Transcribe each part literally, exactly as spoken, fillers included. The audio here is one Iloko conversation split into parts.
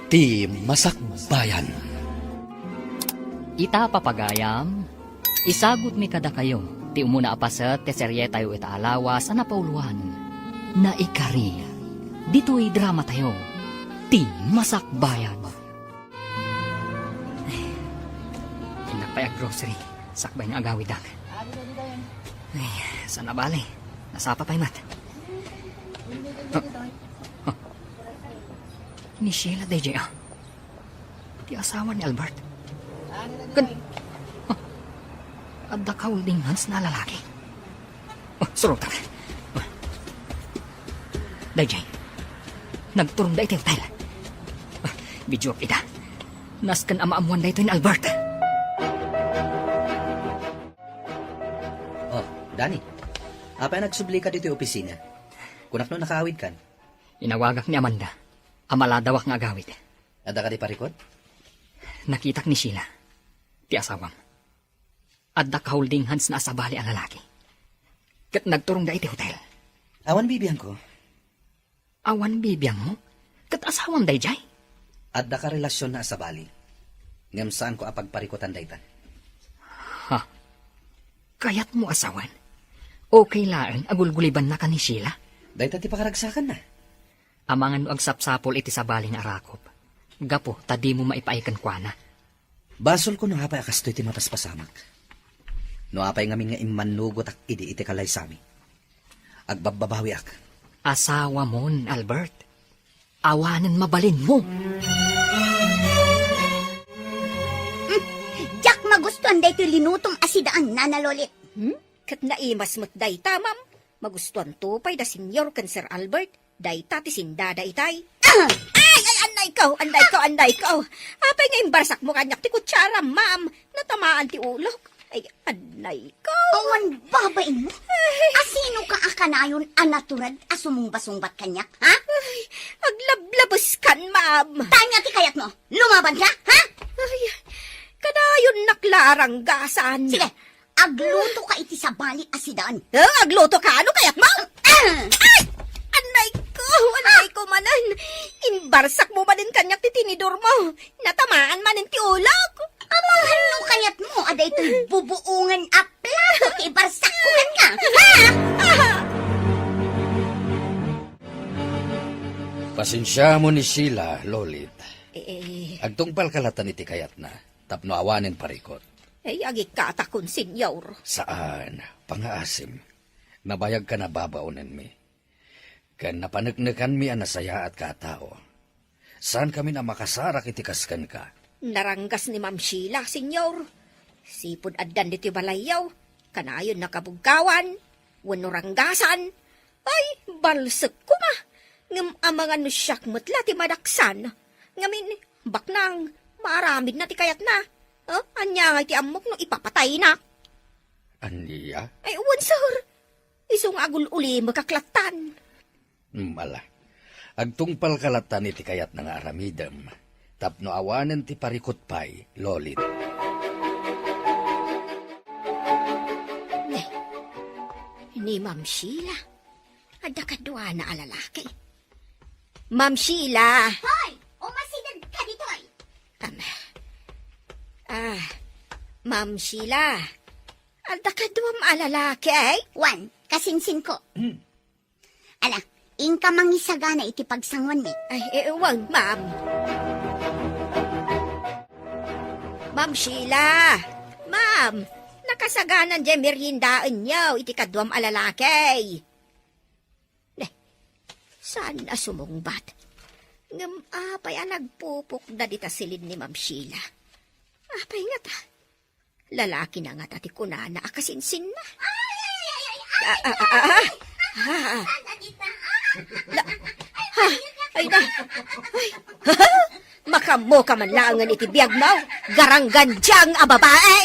Ti Masakbayan. Ita, papagayam, isagutmi kadakayo ti umuna a paset ti serietayo ita a lawas a napauloan, Naikari. Ditoy dramatayo, Ti Masakbayan. Ay, innak pay ag-grocery. Sakbay nga agawidak. Ay, saan a bale? Nasapa pay met. Ah, ah. Ni Sheila daydiay, ah. Ti asawa ni Albert. Ken, ah, adda ka holding hands na lalaki. Oh, surotak. Oh. Daydiay. Nagturongda iti hotel. Ah, videoak ida. Nasken a maammoan daytoy ni Albert. Oh, Danny. Apay a nagsublika ditoy opisina? Kunak no nakaawidkan. Inawagak ni Amanda a maladawak nga agawid. Adda kadi parikut? Nakitak ni Sheila, ti asawam. Adda ka holding hands na a sabali a lalaki. Ket nagturongda iti hotel. Awan bibiangko. Awan bibiangmo? Ket asawam daydiay? Adda ka relasion na a sabali. Ngem saanko a pagparikutan dayta. Ha? Kayatmo a sawen? Okay laeng a gulgulibanna ken ni Sheila? Dayta ti pakaragsakanna. Amangan no agsapsapul iti sabali nga arakop, gapu ta dimo maipaay kenkuana. Basolko no apay a kastoy ti mapaspasamak. No apay ngamin nga immannugotak idi iti kalaysami, agbabbabawiak. Asawamon, Albert. Awanen mabalinmo. Hmm, diak magustuan daytoy linutom a sidaan, Nana Lolit. Hmm? Ket naimas met dayta, ma'am. Magustuanto pay da Señor ken Sir Albert. Dayta ti sindada itay. Ah! Ay, ay, annayko, annayko, annayko. Apay nga imbarsakmo kaniak ti kutsara, ma'am? Natamaan ti ulok. Ay, annayko. Awan babainmo? Ay. Asino ka a kanayon a natured a sumumbasungbat kaniak, ha? Ay, aglablabeskan, ma'am. Tania ti kayatmo? Lumaban ka, ha? Ay, kanayonnak la a ranggasan. Sige, agluto ka iti sabali a sidaan. Eh, agluto ka? Ano kayatmo? Ah! Ay! Annayko, annayko manen. Imbarsakmo manen kaniak ti tinidormo. Natamaan manen ti ulok. Amangan no kayatmo a daytoy bubuongen a plato ti ibarsakko kenka. Ha? Pasensiamon ni Sheila, Lolit. Eh, eh. Agtungpalka latan iti kayatna, tapno awanen parikut. Ay, agikkatakon, Señor. Saan, pangaasim. Nabayagkan a babaonenmi. Ken napaneknekanmi a nasayaatka a tao. Saankamin a makasarak iti kas kenka. Naranggas ni Ma'am Sheila, Señor. Sipud addan ditoy balayyo, kanayonna kabuggawan, wenno ranggasan. Ay, balsek koma. Ngem amangan no siak met la ti madaksan. Ngamin, baknang, maaramidna ti kayatna. Eh, ania ngay ti ammok no ipapataynak? Ania? Ay, wen, sir. Isu nga agul-ulimekak lattan. Hmm, ala. Agtungpalka lattan iti kayatna nga aramidem, tapno awanen ti parikut pay, Lolit. Ne, ni Ma'am Sheila. Adda kaduana a lalaki. Ma'am Sheila! Hoy! Umasideg ka ditoy! Am, ah, Ma'am Sheila, adda kaduam a lalaki, ay? Wen, kasinsinko. Hmm. Ala, inka mangisagana iti pagsanguanmi. Ay, eh, wen, ma'am. Ma'am Sheila! Ma'am, nakasaganan diay meriendaenyo iti kaduam a lalaki. Ne, saan a sumungbat? Ngem apay a nagpupukda dita silin ni Ma'am Sheila? Apay ngata? Lalaki na ngata ti kunana a kasinsinna. Ay, ay, ay, ay, ay, ay, Ah, ah, ah, ah, ah. Ah, ah. Na, ha, ay na. Ay. Makaammo ka man laengen iti biagmo, garanggandiang a babae.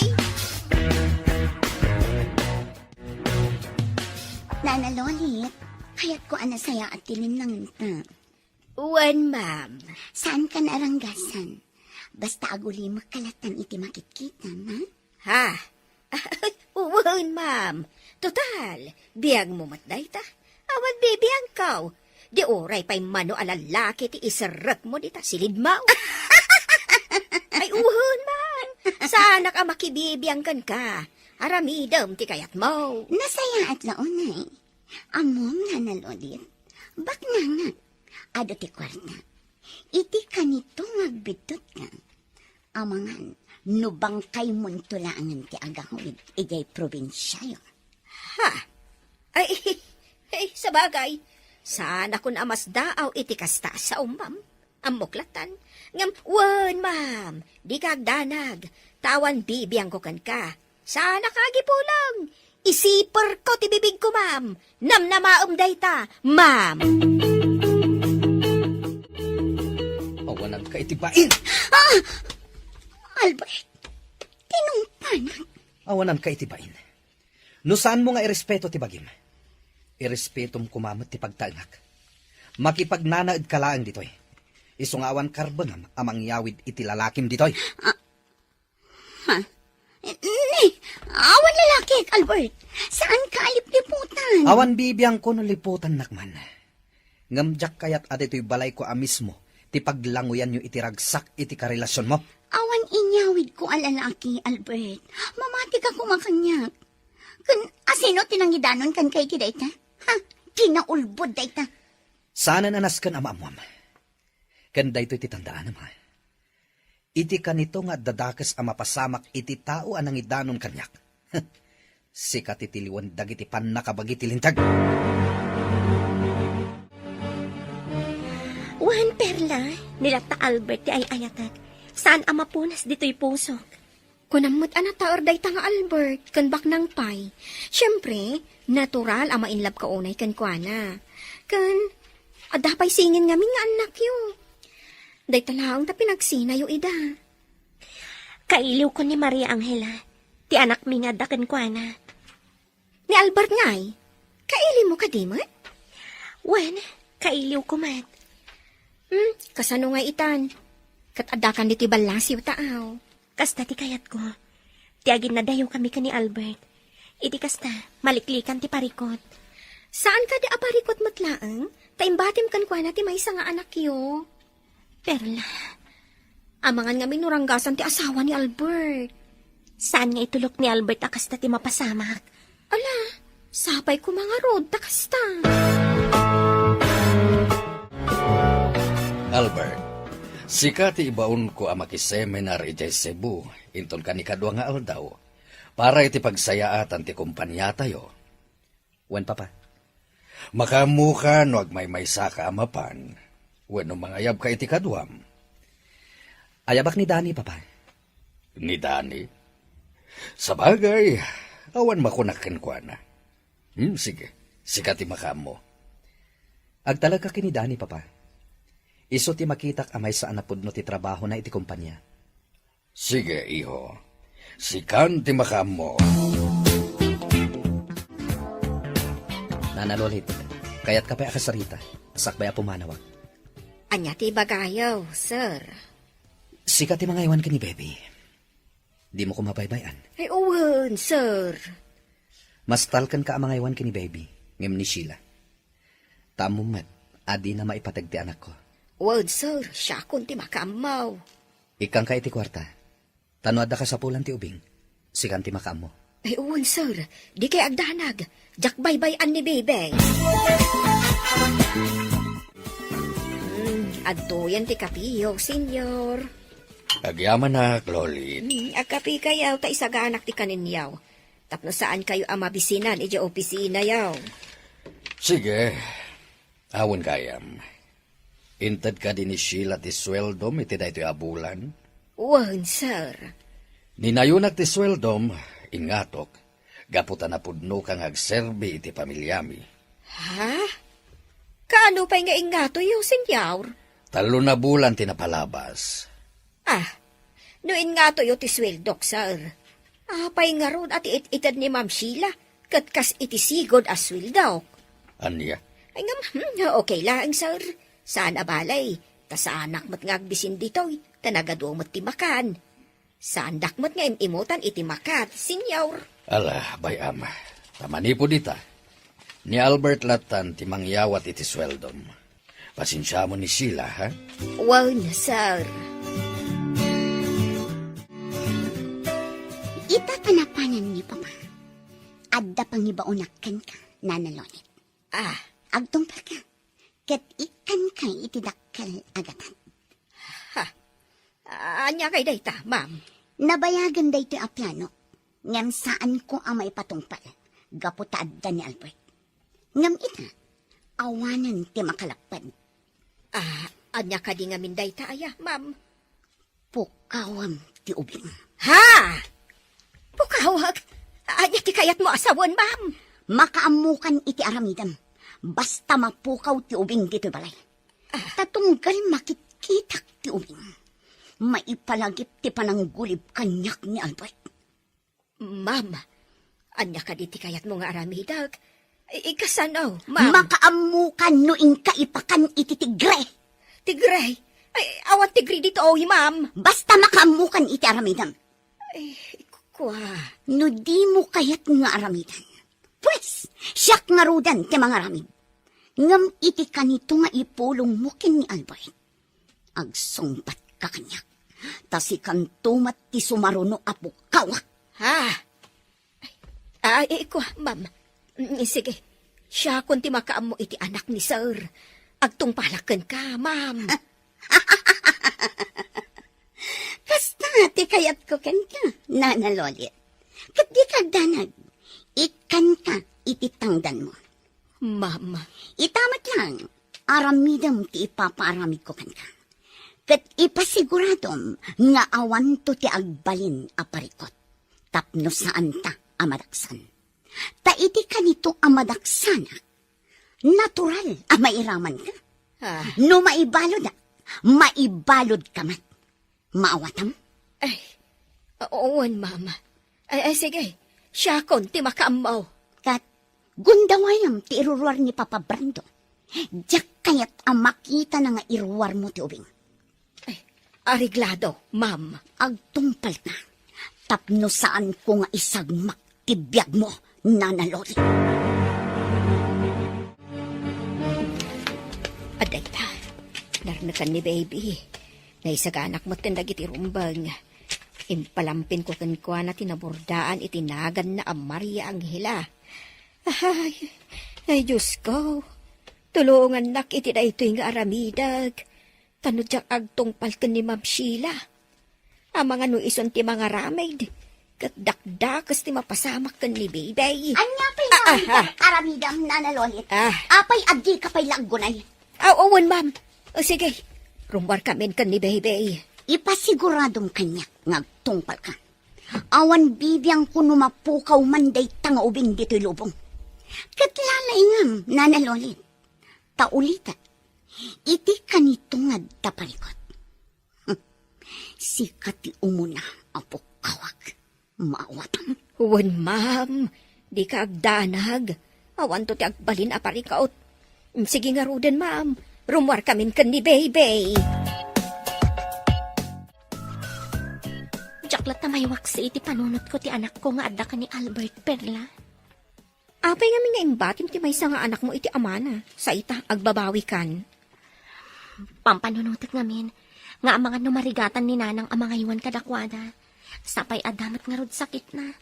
Nana Lolit, kayatko a nasayaat ti linnangenta. Wen, ma'am. Saanka a ranggasan. Basta agulimekka lattan iti makitkitam, ha? Ha? Wen, ma'am. Total, biagmo met dayta. Awan bibiangko. Di uray pay mano a lalaki ti iserrekmo dita silidmo. Ay, wen, ma'am. Saanak a makibibiang kenka. Aramidem ti kayatmo. Nasayaat la unay. Ammom, Nana Lolit, baknangak. Adu ti kuarta. Iti kanito nga agbiddutka, amangan no bangkaymonto laengen ti agawid idiay probinsiayo. Ha? Ay, ay, sabagay, saanakon a masdaaw iti kasta a sao, ma'am. Ammok lattan. Ngem, wen, ma'am, dika agdanag, ta awan bibiangko kenka. Saanaka agipulong. Isiperko ti bibigko, ma'am. Namnamaem dayta, ma'am. Awananka iti bain! Ah! Albert, tinungpanak. Awananka iti bain. No saanmo nga irespeto ti bagim, irespetom koma met ti pagtaengak. Makipagnanaedka laeng ditoy. Isu nga awan karbengam a mangyawid iti lalakim ditoy. Ah, Ha? Ni, awan lalakik, Albert. Saanka a lipliputan. Awan bibiangko no liputannak man. Ngem diak kayat a ditoy balayko a mismo ti paglanguyanyo iti ragsak iti karelasionmo. Awan inyawidko a lalaki, Albert. Mamatika koma kaniak. Ken asino ti nangidanon kenka iti dayta? Ha? Kinaulbod dayta. Saanen a nasken a maammoam. Ken daytoy ti tandaanem, ha? Iti kanito nga adda dakes a mapasamak iti tao a nangidanon kaniak. Sika ti tiliwen dagiti pannakabagi ti linteg. Wen, Perla, ni latta Albert ti ay-ayatek. Saan a mapunas ditoy pusok. Kunam met a nataer dayta nga Albert ken baknang pay. Siempre, natural a ma-in love ka unay kenkuana. Ken, adda pay singin ngamin nga annakyo. Dayta laeng ta pinagsinayo ida. Kailiwko ni Maria Angela, ti anakmi nga adda kenkuana. Ni Albert ngay, kailimo kadi met? Wen, kailiwko met. Hmm, kasano nga itan? Ket addakan ditoy ballasiw ta aw. Kasta ti kayatko. Ti aginnadayokami ken ni Albert. Iti kasta, maliklikan ti parikut. Saan kadi a parikut met laeng? Ta imbatim kenkuana ti maysa nga anakyo. Perla, amangan ngamin no ranggasan ti asawa ni Albert. Saan nga itulok ni Albert a kasta ti mapasamak? Ala, sapay koma ngarud ta kasta. Albert, sika ti ibaonko a makiseminar idiay Cebu inton kanikadua nga aldaw para iti pagsayaatan ti kompaniatayo. Wen, Papa. Makaammoka no agmaymaysaka a mapan, wenno mangayabka iti kaduam. Ayabak ni Dani, Papa. Ni Dani? Sabagay, awan makunak kenkuana. Hmm, sige, sika ti makaammo. Agtalekka ken ni Dani, Papa. Isu ti makitak a maysa a napudno ti trabahona iti kompania. Sige, iho. Sikan ti makaammo. Nana Lolit, kayatka pay a kasarita, sakbay a pumanawak. Ania ti ibagayo, sir? Sika ti mangaywan ken ni Baby. Dimo koma baybay-an. Ay, wen, sir. Mastalkenka a mangaywan ken ni Baby, ngem ni Sheila. Ta ammom met a dina maipateg ti anakko. Wen, sir, siakon ti makaammo. Ikkanka iti kuarta. Ta no adda kasapulan ti ubing, sikan ti makaammo. Ay, wen, sir. Dikay agdanag. Diak baybay-an ni Baby. Hmm, adtoyen ti kapiyo, Senyor. Agyamanak, Lolit. Hmm, agkapikayo, ta isaganak ti kaninyo. Tapno saankayo a mabisinan idiay opisinayo. Sige. Awan gayam. Inted kadi ni Sheila ti sueldom iti daytoy a bulan? Wen, sir. Ninayonak ti sueldom, ingatok, gapu ta napudnoka nga agserbi iti pamiliami. Ha? Kaano pay nga ingatoyo, Senyor? Tallo na bulan ti napalabas. Ah, no ingatoyo ti sueldok, sir, apay ngarud a ti it-ited ni Ma'am Sheila ket kas iti sigud a sueldok? Ania? Ay ngem, hmm, okay laeng, sir. Saan a balay, ta saanak met nga agbisin ditoy, ta nagadu met ti makan. Saandak met nga im-imutan iti makan, Senyor. Ala, bay-am. Ta manipud ita, ni Albert lattan ti mangyawat iti sueldom. Pasensiamon ni Sheila, ha? Wen, sir. Ita ta napanan ni Papa, adda pangibaonak kenka, Nana Lolit. Ah. Agtungpalka, ket ikkanka iti dakkel a gatad. Ha? Ania kadi dayta, ma'am? Nabayagen daytoy a plano, ngem saanko a maipatungpal, gapu ta adda ni Albert. Ngem ita, awanen ti makalapped. Ah, ania kadi ngamin dayta aya, ma'am? Pukawem ti ubing. Ha? Pukawek? Ania ti kayatmo a sawen, ma'am? Makaammokan iti aramidem. Basta mapukaw ti ubing ditoy balay. Ah. Ta tunggal makitkitak ti ubing, maipalagip ti pananggulib kaniak ni Albert. Ma'am, ania kadi ti kayatmo nga aramidek? I-, ikasano, ma'am? Makaammokan no inka ipakan iti tigre. Tigre? Ay, awan tigre ditoy, ma'am. Basta makaammokan iti aramidem. Ay, kua. No dimo kayat nga aramidan, pues, siak ngaruden ti mangaramid. Ngem iti kanito nga ipulongmo ken ni Albert, agsungbatka kaniak, ta sikanto met ti sumaruno a pukawak. Ha? Ah, eh, kua, ma'am. Mm, sige. Siakon ti makaammo iti anak ni sir. Agtungpalak kenka, ma'am. Kasta ti kayatko kenka, Nana Lolit. Ket dika agdanag. Ikkanka iti tangdanmo. Ma'am. Ita met lang, aramidem ti ipapaaramidko kenka. Ket ipasiguradom nga awanto ti agbalin a parikut tapno saanta a madaksan. Ta iti kanito a madaksanak, natural a mairamanka. Ah. No maibaludak, maibaludka met. Maawatam? Ay, wen, ma'am. Ay, ay, sige. Siakon ti makaammo. Ket gundawayam ti iruruar ni Papa Brando. Diak kayat a makitana nga iruarmo ti ubing. Ay, areglado, ma'am. Agtungpalka. Tapno saanko nga isagmak ti biagmo, Nana Lolit. Adda ita, narnekan ni Baby. Naisaganak metten dagiti rumbeng. Impalampinko kenkuana ti nabordaan iti naganna a Maria Angela. Ay, ay, Diosko, tulongannak iti daytoy nga aramidek. Ta no diak agtungpal ken ni Ma'am Sheila, amangan no isun ti mangaramid, ket dakdakes ti mapasamak ken ni Baby. Ania pay nga aramidam, Nana Lolit? Ah. Apay a dika pay la aggunay? Aw, wen, ma'am. O, sige. Rummuarkamin ken ni Baby. Ipasiguradom kaniak nga agtungpalka. Awan bibiangko no mapukaw man dayta nga ubing ditoy lubong. Ket lalaingam, Nana Lolit. Ta ulitek, iti kanito nga adda parikut. Sika ti umuna a pukkawak. Maawatam. Wen, ma'am. Dika agdanag. Awanto ti agbalin a parikut. Sige ngaruden, ma'am. Rummuarkamin ken ni Baby. Diak latta maiwaksi iti panunotko ti anakko nga adda ken ni Albert, Perla. Apay ngamin nga imbatim ti maysa nga anakmo iti amana? Sa ita, agbabawikan. Pampanunotek ngamin, nga amangan no marigatan ni Nanang a mangaywan kadakuada. Sapay adda met ngarud sakitna.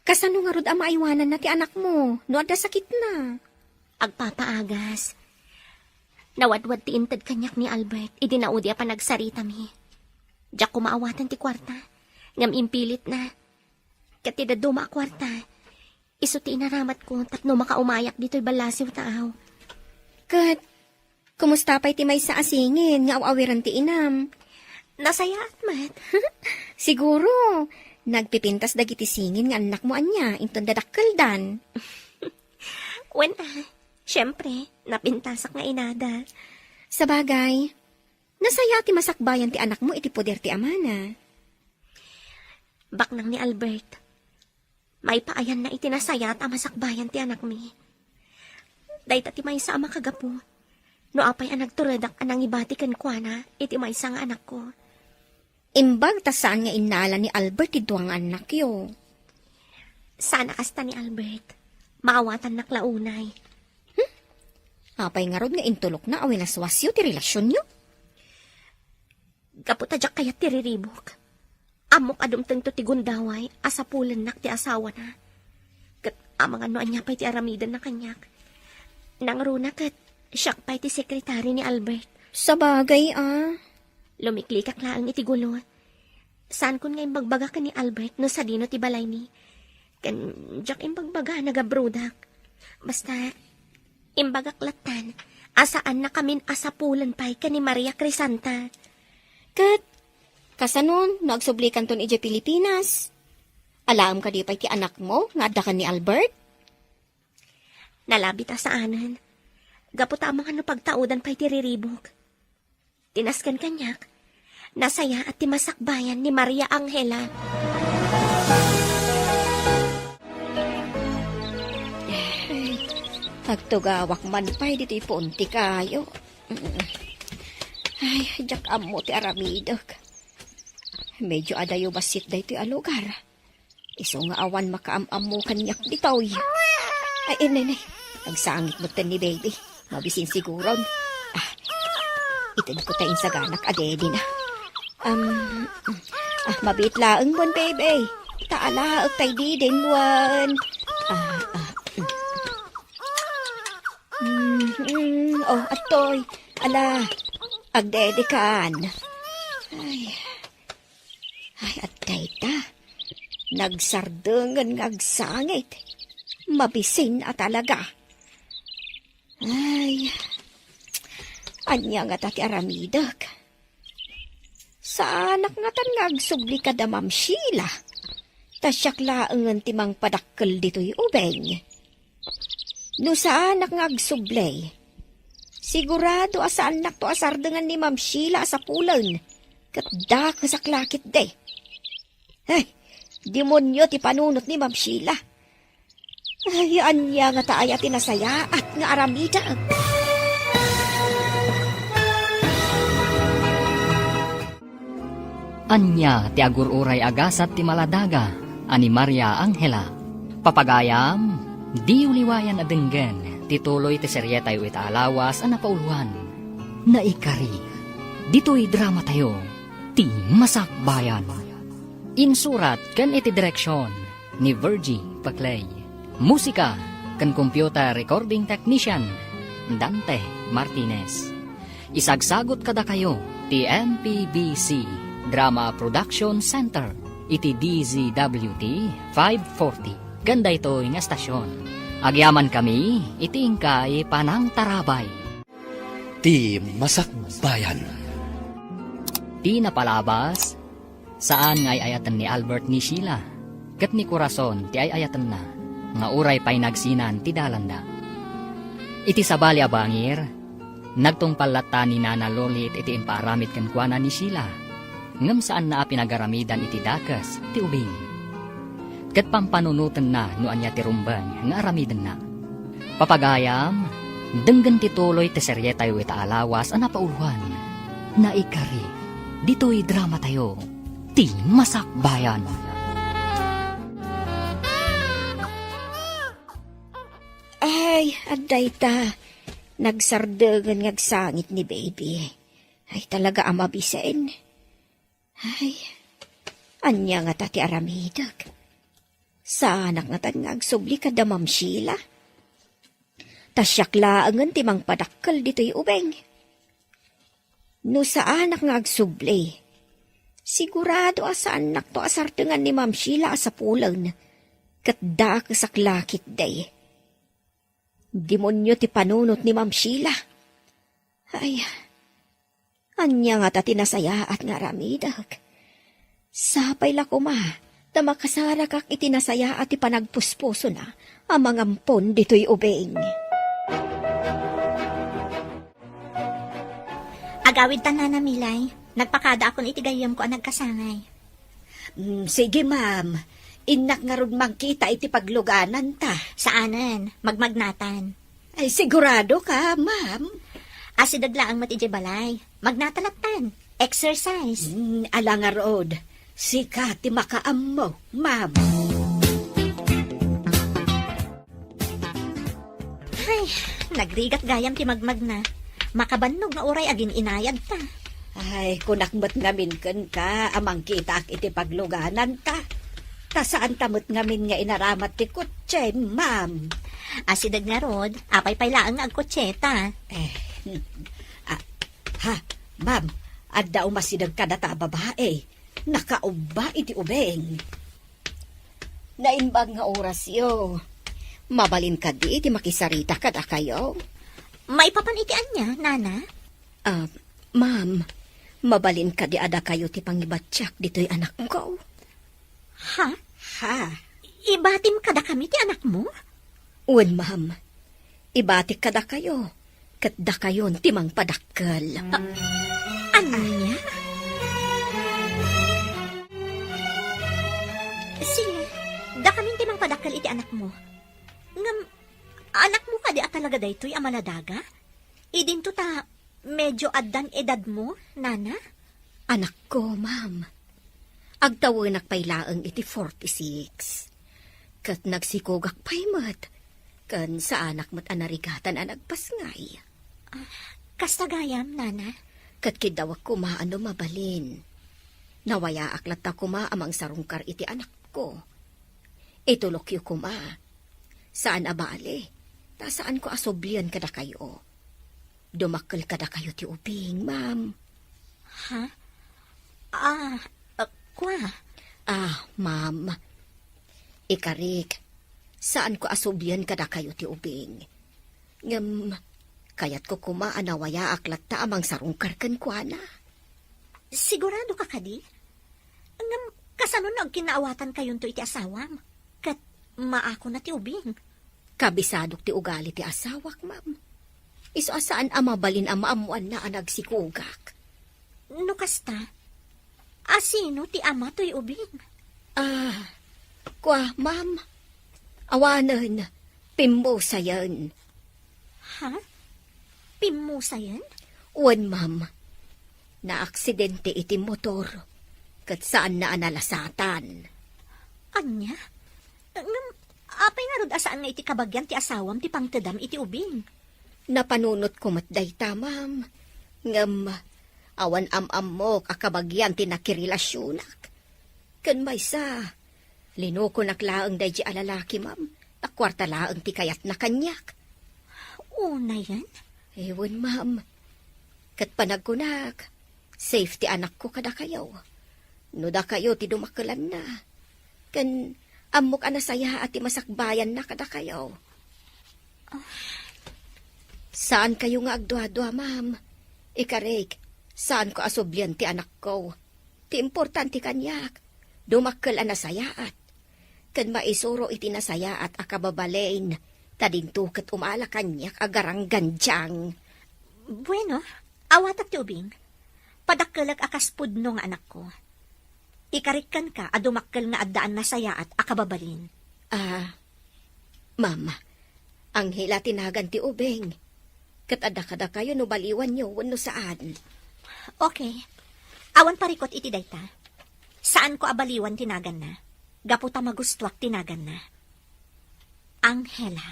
Kasano ngarud a maaywananna ti anakmo no adda sakitna? Agpapaagas. Nawadwad ti inted kaniak ni Albert idi naudi a panagsaritami. Diak koma awaten ti kuarta, ngem impilitna. Ket ti dadduma a kuarta, isu ti inaramatko tapno makaumayak ditoy ballasiw taaw. Ket, kumusta pay ti maysa a singin nga aw-awiran ti inam? Nasayaat met. Siguro, nagpipintas dagiti singin nga annakmo ania, inton dadakkeldan. Wen, ah, siempre, napintasak nga inada. Sabagay, nasayaat ti masakbayan ti anakmo iti poder ti amana. Baknang ni Albert, maipaayanna iti nasayaat a masakbayan ti anakmi. Dayta ti maysa a makagapu no apay a nagturedak a nangibati kenkuana iti maysa nga anakko. Imbag ta saan nga innala ni Albert ti dua nga annakyo. Saan a kasta ni Albert. Maawatannak la unay. Hmm? Apay ngarud nga intulokna a winaswasyo ti relasionyo? Gapu ta diak kayat ti riribuk. Ammok a dumtengto ti gundaway a sapulennak ti asawana. Ket amangan no ania pay ti aramidenna kaniak. Nangruna ket siak pay ti sekretari ni Albert. Sabagay, a. Lumiklikak laeng iti gulo. Saankon nga imbagbaga ken ni Albert no sadino ti balaymi. Ken diak imbagbaga a nagabrodak. Basta, imbagak lattan a saannakamin a sapulen pay ken ni Maria Crisanta. Ket, kasanon no agsublikanton idiay Pilipinas? Alaem kadi pay ti anakmo nga adda ken ni Albert? Nalabit a saanen. Gapu ta amangan no pagtaudan pay ti riribuk. Ti nasken kaniak, nasayaat ti masakbayan ni Maria Angela. Ay, agtugawak man pay ditoy puon ti kayo. Ay, diak ammo ti aramidek. Medyo adayo bassit daytoy a lugar. Isu nga awan makaam-ammo kaniak ditoy. Ay, inay, nay. Agsangit metten ni baby. Mabisin siguron. Ah, itedko ta insaganak a daddy na. Um, ah, mabiit laeng wen, baby. Ta alaek tay didin wen. Ah, ah. Mm, mm, oh, atoy. Ala, agdedikan. Ay. Ay, adda ita. Nagsardengen nga agsangit. Mabisin a talaga. Ay, ania ngata ti aramidek? Saanak ngatan nga agsubli kada Ma'am Sheila. Ta siak laengen ti mangpadakkel ditoy ubing. No saanak nga agsubli, sigurado a saannakto a sardengan ni Ma'am Sheila a sapulen, ket dakesak la ketdi. Ay, demonio ti panunot ni Ma'am Sheila. Ay, ania ngata aya ti nasayaat nga aramidek? Ania ti agur-uray a gasat ti maladaga a ni Maria Angela? Papagayam, diyo liwayan a denggen ti tuloy ti serietayo ita a lawas a napauluan. Naikari, ditoy dramatayo, Ti Masakbayan. Insurat ken iti direksion ni Virgie Paclay. Musika ken computer recording technician, Dante Martinez. Isagsagut kadakayo ti M P B C Drama Production Center iti D Z W T five forty ken daytoy nga estasion. Agyamankami iti inkay panangtarabay. Ti Masakbayan. Ti napalabas, saan nga ay-ayaten ni Albert ni Sheila, ket ni Corazon ti ay-ayatenna, nga uray pay nagsinan ti dalanda. Iti sabali a bangir, nagtungpal latta ni Nana Lolit iti impaaramid kenkuana ni Sheila, ngem saanna a pinagaramidan iti dakes ti ubing. Ket pampanunotenna no ania ti rumbeng nga aramidenna. Papagayam, denggen ti tuloy ti serietayo ita a lawas a napauluan. Naikari, ditoy dramatayo, Ti Masakbayan. Ay, adda ita. Nagsardengen nga agsangit ni baby. Ay, talaga a mabisen. Ay, ania ngata ti aramidek? Saanak ngatan nga agsubli kada Ma'am Sheila? Ta siak laengen ti mangpadakkel ditoy ubing. No saanak nga agsubli, sigurado a saannakto a sardengan ni Ma'am Sheila a sapulen, ket dakesak la ketdi. Demonio ti panunot ni Ma'am Sheila. Ay, ania ngata ti nasayaat nga aramidek? Sapay la koma ta makasarakak iti nasayaat ti panagpuspusona a mangampon ditoy ubing. Agawidtan, Nana Milay. Nagpakadaakon iti gayyemko a nagkasangay. Mm, sige, ma'am. Innak ngarud mangkita iti paglugananta. Saanen, magmagnatan. Ay, sigurado ka, ma'am? Asideg laeng met idiay balay. Magnata lattan. Exercise. Mm, ala ngarud. Sika ti makaammo, ma'am. Ay, Nagrigat gayam ti magmagna. Makabannog nga uray agin-inayadta. Ay, kunak met ngamin kenka a mangkitaak iti paglugananta. Ta saanta met ngamin nga inaramat ti kotse, ma'am. Asideg ngarud, apay pay laeng nga agkotseta? Eh, ah, ha, ma'am, adda umasideg kadata a babae. Nakaubba iti ubing. Naimbag nga orasyo. Mabalin kadi ti makisarita kadakayo? Maipapan iti ania, Nana? Ah, ma'am, mabalin kadi a dakayo ti pangibatiak ditoy anakko? Ha? Ha? Ibatim kadakami ti anakmo? Wen, ma'am. Ibatik kadakayo, ket dakayon ti mangpadakkel. A-, ania? Sige, dakamin ti mangpadakkel iti anakmo. Ngem, anakmo kadi a talaga daytoy a maladaga? Idinto ta medyo addan edadmo, Nana? Anakko, ma'am. Agtawenak pay laeng iti forty-six. Ket nagsikogak pay met, ken saanak met a narigatan a nagpasngay. Ah, kasta gayam, Nana? Ket kiddawek koma a no mabalin. Nawayaak latta koma a mangsarungkar iti anakko. Itulokyo koma. Saan a bale, ta saanko a sublien kadakayo. Dumakkel kadakayo ti ubing, ma'am. Ha? Ah, ah, kua? Ah, ma'am. Ikarik, saanko a sublien kadakayo ti ubing. Ngem, kayatko koma a nawayaak latta a mangsarungkar kenkuana. Sigurado ka kadi? Ngem, kasano no agkinaawatankayon iti asawam? Ket maakona ti ubing? Kabisadok ti ugali ti asawak, ma'am. Isu a saan a mabalin a maammoanna a nagsikogak. No kasta, asino ti ama toy ubing? Ah, kua, ma'am. Awanen, pimmusayen. Ha? Pimmusayen? Wen, ma'am. Naaksidente iti motor, ket saanna a nalasatan. Ania? Ngem, apay ngarud a saan nga iti kabagian ti asawam ti pangtedam iti ubing? Napanunotko met dayta, ma'am. Ngem, awan am-ammok a kabagian ti nakirelasionak. Ken maysa, linukonak laeng daydi a lalaki, ma'am. Ta kuarta laeng ti kayatna kaniak. Unayen? Ewan, ma'am. Ket panagkunak, safe ti anakko kadakayo. No dakayo ti dumakkelanna. Ken ammok a nasayaat ti masakbayanna kadakayo. Ah. Saankayo nga agduadua, ma'am. Ikarik, saanko a sublien ti anakko. Ti importante kaniak, dumakkel a nasayaat. Ken maisuro iti nasayaat a kababalin, ta dinto ket umala kaniak a garanggandiang. Bueno, awatak ti ubing. Padakkelek a kas pudno nga anakko. Ikarik kenka a dumakkel nga addaan nasayaat a kababalin. Ah, Ma'am, Angela ti nagan ti ubing. Ket adda kadakayo no baliwanyo wenno saan. Okay. Awan parikut iti dayta. Saanko a baliwan ti naganna. Gapu ta magustuak ti naganna. Angela.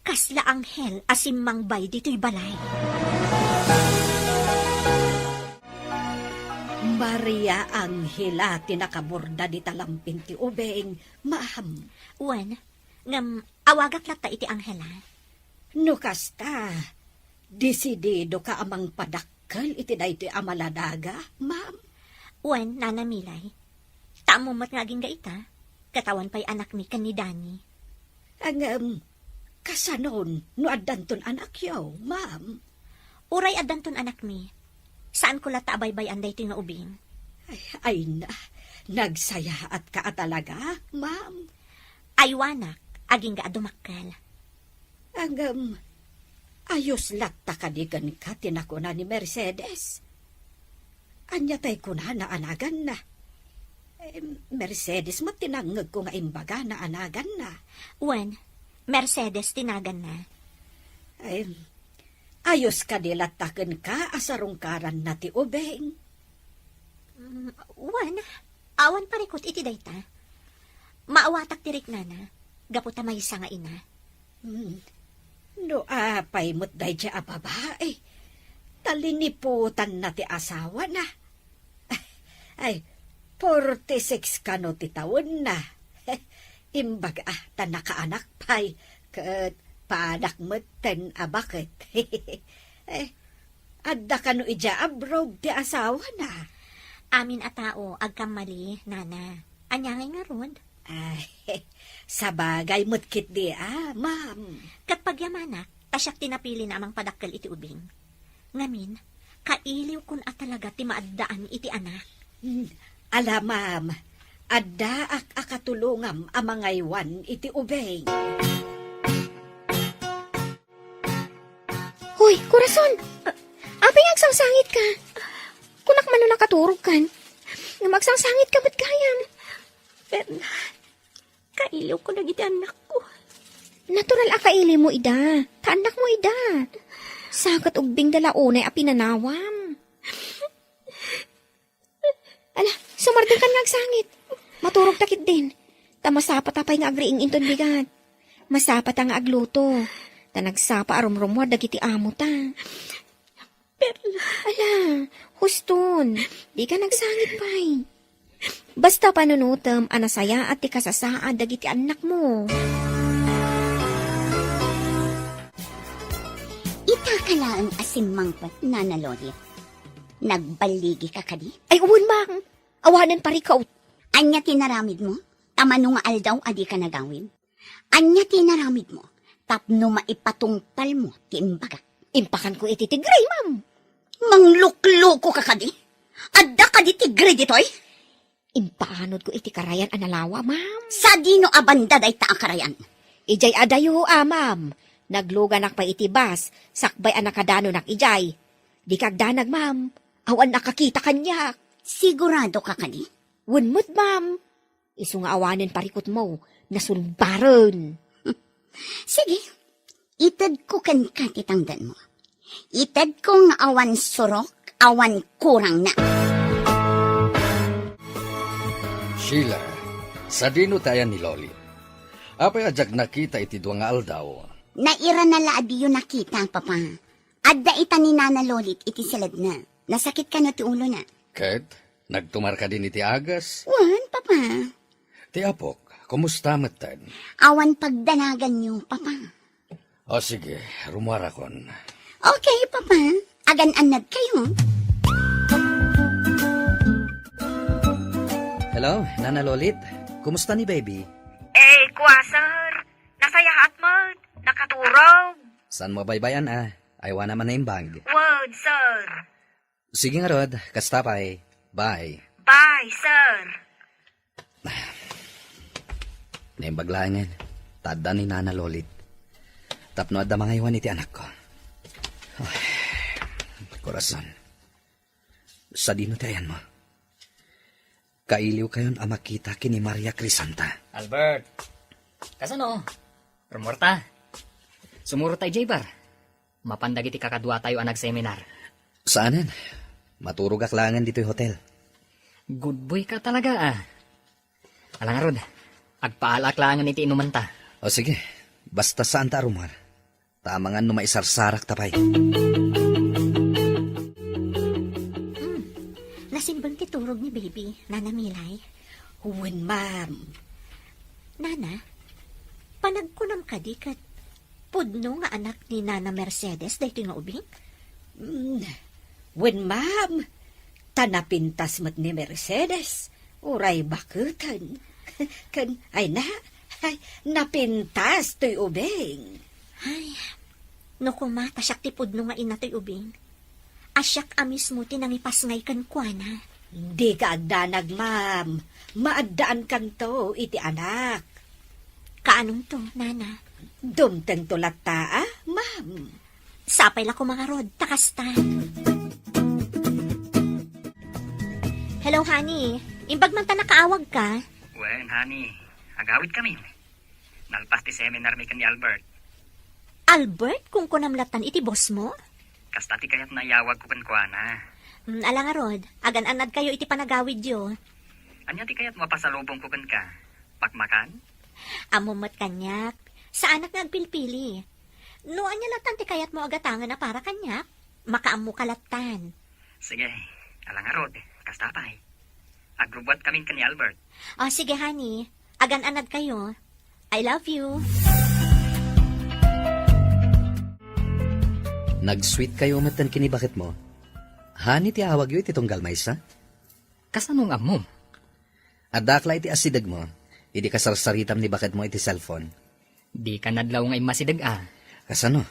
Kasla anghel a simmangbay ditoy balay. Maria Angela ti nakaborda dita lampin ti ubing, ma'am. Wen, ngem awagak latta iti anghela. No kasta, desididoka a mangpadakkel iti daytoy a maladaga, ma'am? Wen, Nana Milay. Ta ammom met nga agingga ita, ket awan pay anakmi ken ni Danny. Ngem, kasanon no addanton anakyo, ma'am? Uray addanton anakmi, saanko latta a baybay-an daytoy nga ubing. Ay, ay na, nagsayaatka a talaga, ma'am? Aywanak, agingga a dumakkel. Ngem, ayos latta kadi kenka ti nakuna ni Mercedes? Ania tay kunana a naganna? Eh, Mercedes met ti nangngegko nga imbagana a naganna. Wen, Mercedes ti naganna. Em, ayos kadi latta kenka a sarungkaranna ti ubing? Mm, wen, awan parikut iti dayta. Maawatak ti riknana, gapu ta maysa nga ina. Hmm. No apay met daydiay a babai, ta liniputanna ti asawana. Ay, forty-six kano ti tawenna. Imbag a ta nakaanak pay, ket padak metten a baket. Eh, adda kano idiay abroad ti asawana? Amin a tao agkammali, nana. Ania ngay ngarud? Ay, sabagay met ketdi a, ma'am. Ket pagyamanak, ta siak ti napilina a mangpadakkel iti ubing. Ngamin, kailiwkon a talaga ti maaddaan iti anak. Hmm, ala, ma'am, addaak a katulongam a mangaywan iti ubing. Hoy, Corazon! A-, apay nga agsangsangitka? Kunak man no nakaturogkan. Ngem agsangsangitka met gayam. Berna, kailiwko dagiti annakko. Natural a kailiwmo ida. Ta annakmo ida. Sa ket ubbingda la unay a pinanawam. Ala, sumardengkan nga agsangit. Maturogta ketdin. Ta masapata pay nga agriing inton bigat. Masapata nga agluto. Ta nagsapa a rumrumuar dagiti amota. Perla. Ala, huston. Dika nagsangit pay. Basta panunutem a nasayaat ti kasasaad dagiti annakmo. Ita ka laeng a simmangpet, Nana Lolit. Nagballigika kadi? Ay, wen, ma'am. Awanen parikut. Ania ti naramidmo? Ta mano nga aldaw a dika nagawid? Ania ti naramidmo tapno maipatungpalmo ti imbagak? Impakanko iti tigre, ma'am. Mangluklokoka kadi? Adda kadi tigre ditoy? Impaanodko iti karayan a nalawa, ma'am. Sadino a banda dayta a karayan? Idiay adayo a, ma'am. Nagluganak pay iti bus, sakbay a nakadanonak idiay. Dika agdanag, ma'am. Awan nakakita kaniak. Siguradoka kadi? Wen met, ma'am. Isu nga awanen parikutmo, nasulbaren. Sige, itedko kenka ti tangdanmo. Itedko nga awan surok, awan kurangna. Sheila, sadino ti ayan ni Lolit? Apay a diak nakita iti dua nga aldaw? Nairana la a diyo nakita, Papa. Adda ita ni Nana Lolit iti siledna. Nasakit kano ti ulona. Ket, nagtumar kadin iti agas? Wen, Papa. Ti apok, kumusta metten? Awan pagdanaganyo, Papa. O sige, rumuarakon. Okay, Papa. Agan-annad kayo. Hello, Nana Lolit. Kumusta ni baby? Eh, kua, sir. Nasayaat man. Nakaturog. Saan mo baybay-an, a? Aywana man naimbag. Word, sir. Sige ngarud, kasta pay. Bye. Bye, sir. Naimbag laengen, ta adda ni Nana Lolit. Tapno adda mangaywan iti anakko. Ay, korason. Sadino ti ayanmo? Kailiwkayon a makita ken ni Maria Crisanta. Albert, kasano? Rumuarta. Sumurot ta idiay bar. Mapan dagiti kakaduatayo a nagseminar. Saanen. Maturogak laengen ditoy hotel. Good boy ka talaga, a. Ala ngarud, agpaalaak laengen iti inumanta. O sige, basta saanta a rumuar. Ta amangan no maisarsarakta pay. Hmm. Nasimbeng ti turog ni baby, Nana Milay. Wen, ma'am. Nana, panagkunam kadi ket pudno nga anak ni Nana Mercedes daytoy nga ubing? Mm, wen, ma'am. Ta napintas met ni Mercedes, uray baketen. Ken, ay na, ay, napintas toy ubing. Ay, no koma ta siak ti pudno nga inna toy ubing. A siak a mismo ti nangipasngay kenkuana. Dika agdanag, ma'am. Maaddaankanto iti anak. Kaanonto, Nana? Dumtengto latta, a, ma'am. Sapay la koma ngarud, ta kasta. Hello, honey. Imbag man ta nakaawagka. Wen, honey. Agawidkami. Nalpas ti seminar mi ken ni Albert. Albert, kunkunam lattan iti boss mo? Kasta ti kayat na iyawagko kenkuana. Hmm, ala ngarud, agan-annadkayo iti panagawidyo. Ania ti kayatmo a pasalubongko kenka? Pakmakan? Ammom met kaniak, saanak nga agpilpili. No ania lattan ti kayatmo a gatangen a para kaniak, makaammoka lattan. Sige, ala ngarud, kasta pay. Agrubbuat kamin ken ni Albert. O, sige, honey. Agan-anad kayo. I love you. Nag-sweet kayo metten ken ni baketmo. Honey ti awagyo iti tunggal maysa? Kasano nga ammom? Addaak la iti asidegmo, idi kasarsaritam ni baketmo iti cellphone. Dika nadlaw nga immasideg a. Kasano?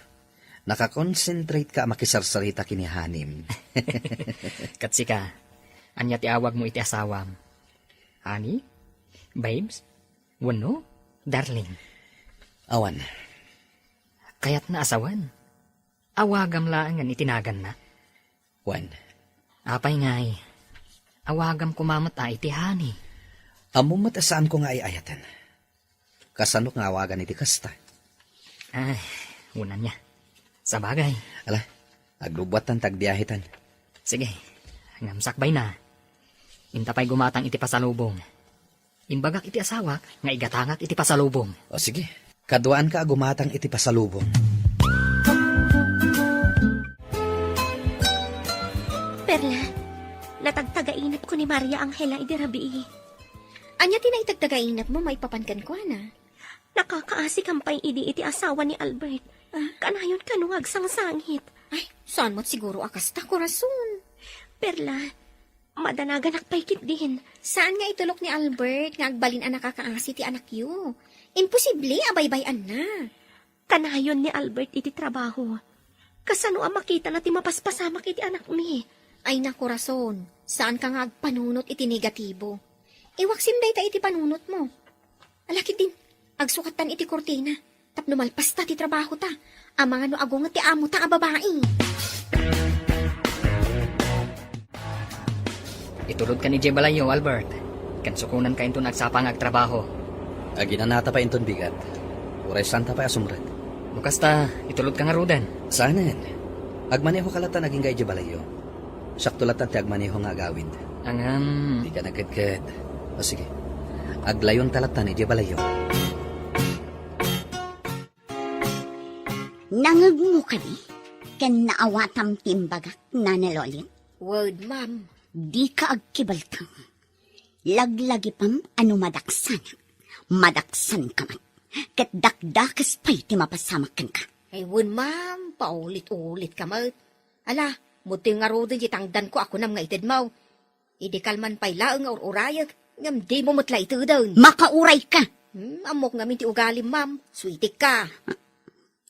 Nakakonsentrate ka a makisarsarita ken ni honey-m. Ket sika, ania ti awagmo iti asawam? Honey? Babes? Wenno darling? Awan. Kayatna a sawen. Awagam laengen iti naganna. Wen. Apay ngay, awagam koma met a iti honey. Ammom met a saanko nga ay-ayaten. Kasano nga awagan iti kasta? Ay, unanna. Sabagay. Ala, agrubbuattan ta agbiahetan. Sige, ngem sakbayna. Inta pay gumatang iti pasalubong. Imbagak iti asawak nga igatangak iti pasalubong. O sige, kaduaanka a gumatang iti pasalubong. Perla, natagtagainepko ni Maria Angela idi rabii. Ania ti naitagtagainepmo maipapan kenkuana? Nakakaasikam pay idi iti asawa ni Albert. Ah? Kanayon kano nga agsangsangit. Ay, saan met siguro a kasta, korason. Perla, madanaganak pay ketdin. Saan nga itulok ni Albert nga agbalin a nakakaasi ti anakyo? Imposible a baybay-anna. Kanayon ni Albert iti trabaho. Kasano a makitana ti mapaspasamak iti anakmi? Ay, nakorason, saanka nga agpanunot iti negatibo. Iwaksim dayta iti panunotmo. Ala ketdin, agsukattan iti kurtina tapno malpasta ti trabahota. Amangan no agunget ti amota a babai. Itulodkan idiay balayyo, Albert. Ken sukonanka inton agsapa nga agtrabaho. Aginanata pay inton bigat. Uray saanta pay a sumrek. No kasta, itulodka ngaruden. Saanen. Agmanehoka lattan agingga idiay balayyo. Siakto lattan ti agmaneho nga agawid. Ngem. Dika nagkedked. O sige. Aglayonta lattan idiay balayyo. Nangngegmo kadi ken naawatam ti imbagak, Nana Lolit? Wen, ma'am. Dika agkibaltang. Laglagipem a no madaksanak, madaksanka met. Ket dakdakes pay ti mapasamak kenka. Ay, wen, ma'am, paulit-ulitka met. Ala, mudtoy ngaruden ti tangdanko a kunam nga itedmo. Idi kalman pay laeng nga ur-urayek, ngem dimo met la iteden. Makaurayka! Hmm, ammok ngamin ti ugalim, ma'am. Suitikka.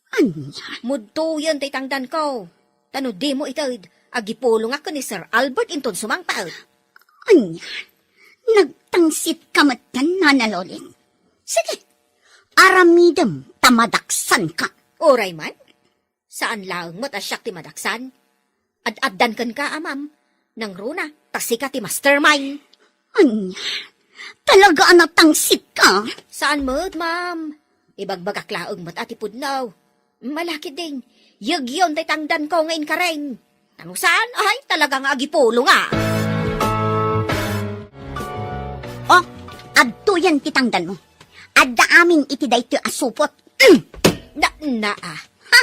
Ania? Mudtoyen tay tangdanko. Ta no dimo ited, agipulongak ken ni Sir Albert inton sumangpet. Ania? Nagtangsitka metten, Nana Lolit? Sige, aramidem ta madaksanka. Uray man. Saan laeng met a siak ti madaksan. Ad-addan kenka, a, ma'am. Nangruna, ta sika ti mastermind. Ania? Talaga a natangsitka? Saan met, ma'am. Ibagbagak laeng met a ti pudno. Ala ketdin, yegyon tay tangdanko nga inkareng. Ta no saan, ay, talaga nga agipulongak. Oh, adtoyen ti tangdanmo. Adda amin iti daytoy a supot. Mm! Na, na, ah. Ha?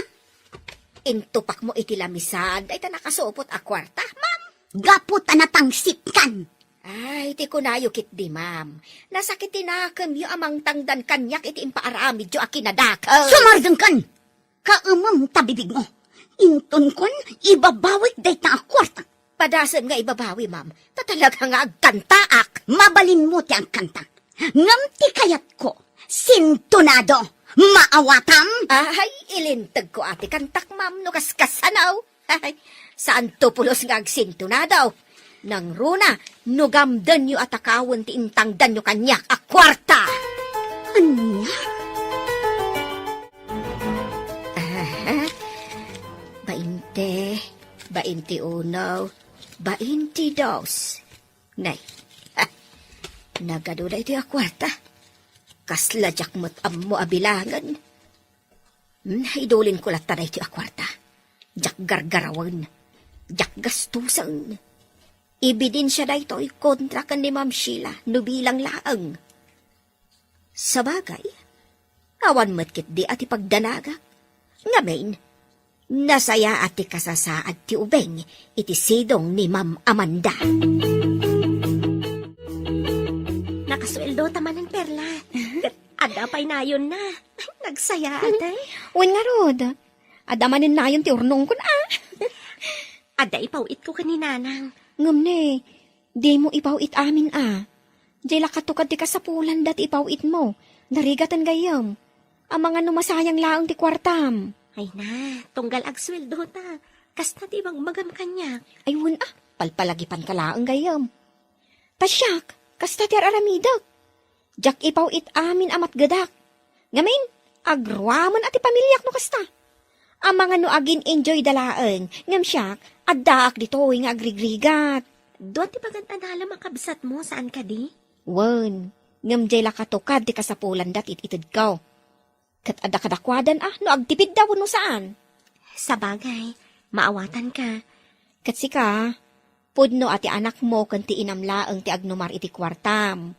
Intupakmo iti lamisaan dayta nakasupot a kuarta, ma'am? Gapu ta natangsitkan. Ay, ti kunayo ketdi, ma'am. Nasakit ti nakemyo a mangtangdan kaniak iti impaaramidyo a kinadakes. Sumardengkan! Kaemem ta bibigmo. Intonkon, ibabawik dayta a kuarta. Padasem nga ibabawi, ma'am. Ta talaga nga agkantaak. Mabalinmo ti agkanta. Ngem ti kayatko, sintonado. Maawatam? Ay, ilintegko a ti kantak, ma'am, no kaskasano. Ay, saanto pulos nga agsintonado. Nangruna, no gamdenyo a takawen ti intangdanyo kaniak a kuarta. Ania? Aha. Bainte, bainte uno, bainte dos. Nay, ha, nagadu daytoy a kuarta. Kasla diak met ammo a bilangen. Hmm, idulinko latta daytoy a kuarta. Diak gargarawen. Diak gastusen. Ebidensia daytoy kontra ken ni Ma'am Sheila no bilang laeng. Sabagay, awan met ketdi a ti pagdanagak. Ngamin, nasayaat ti kasasaad ti ubing iti sidong ni Ma'am Amanda. Nakasueldo ta manen, Perla. Ket adda pay nayonna. Nagsayaat, eh. Wen ngarud, adda manen nayon ti urnongkon, a. Adda ipaw-itko ken ni Nanang. Ngem ne, dimo ipaw-it amin, a. Jay la katukad ti kasapulanda ti ipaw-itmo. Narigaten gayyem. Amangan no masayang laeng ti kuartam. Ay na, tunggal agsueldo ta. Kasta ti ibagmagam kaniak. Ay, wen, a, palpalagipanka laeng gayyem. Ta siak, kasta ti ar-aramidek. Diak ipaw-it amin a matgedak. Ngamin, agroamen a ti pamiliak no kasta. Amangan no agin-enjoyda laeng, ngem siak, addaak ditoy nga agrigrigat. Dua ti pagan-analam a kabsatmo, saan kadi? Wen, ngem jay la katukad ti kasapulanda ti it-itedko. Ket adda kadakuadan a no agtipidda wenno saan. Sabagay, maawatanka. Ket sika, pudno a ti anakmo ken ti inam laeng ti agnumar iti kuartam.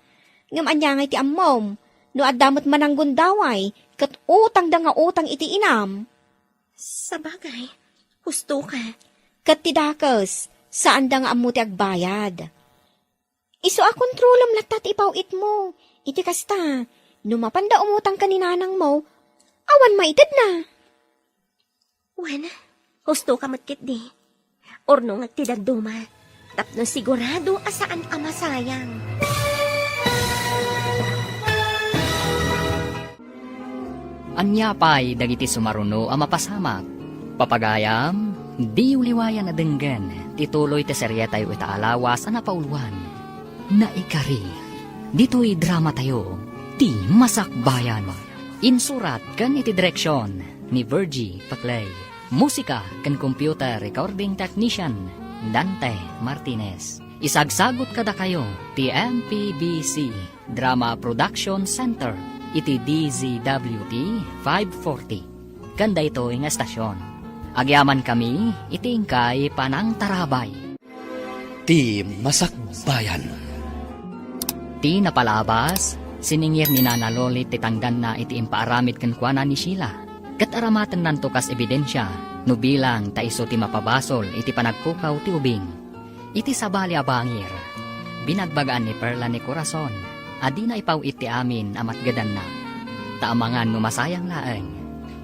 Ngem ania ngay ti ammom, no adda met mananggundaway, ket utangda nga utang iti inam? Sabagay, husto ka. Ket ti dakes, saanda nga ammo ti agbayad. Isu a kontrolem latta ti ipaw-itmo. Iti kasta, no mapanda umutang ken ni nanangmo, awan maitedna. Wen, husto ka met ketdi. Urnongek ti dadduma, tapno sigurado a saan a masayang. Ania pay dagiti sumaruno a mapasamak? Papagayam, diyo liwayan a denggen ti tuloy ti serietayo ita a lawas a napauluan, Naikari. Ditoy dramatayo, Ti Masakbayan. Insurat ken iti direksion ni Virgie Paclay. Musika ken computer recording technician, Dante Martinez. Isagsagut kadakayo ti M P B C Drama Production Center iti D Z W T five forty. Ken daytoy nga estasion, agyamankami iti inkay panangtarabay. Ti Masakbayan. Ti napalabas, siningir ni Nana Loli ti tangdanna iti impaaramid kenkuana ni Sheila, ket aramatennanto kas ebidensia no bilang ta isu ti mapabasol iti panagpukaw ti ubing. Iti sabali a bangir, binagbagaan ni Perla ni Corazon a dina ipaw-it ti amin a matgedanna. Ta amangan no masayang laeng.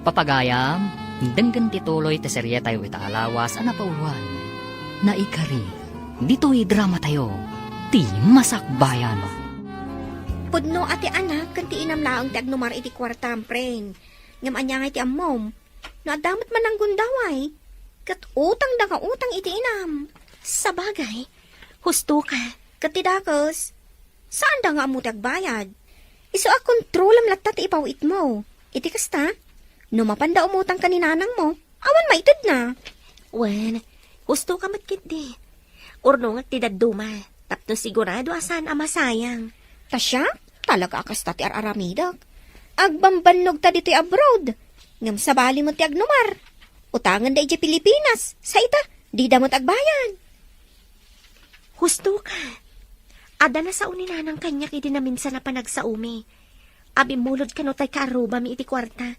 Papagayam, denggen ti tuloy ti serietayo ita a lawas a napauluan. Naikari, ditoy dramatayo, Ti Masakbayan. Pudno a ti anak ken ti inam laeng ti agnumar iti kuartam, pren. Ngem ania ngay ti ammom? No adda met mananggundaway, ket utangda nga utang iti inam. Sabagay, husto ka. Ket ti dakes, saanda nga ammo ti agbayad. Isu a kontrolem latta ti ipaw-itmo. Iti kasta, no mapanda umutang ken ni nanangmo, awan maitedna. Wen, husto ka met ketdi. Urnongek ti dadduma, tapno sigurado a saan a masayang. Ta siak, talaga a kasta ti ar-aramidek. Agbambannog ta ditoy abroad. Ngem sabali met ti agnumar. Utangen da idiay Pilipinas, sa ita, dida met agbayad. Husto ka. Adda nasao ni nanang kaniak idi naminsan a panagsaomi. Abimmulod kano tay kaarrubami iti kuarta.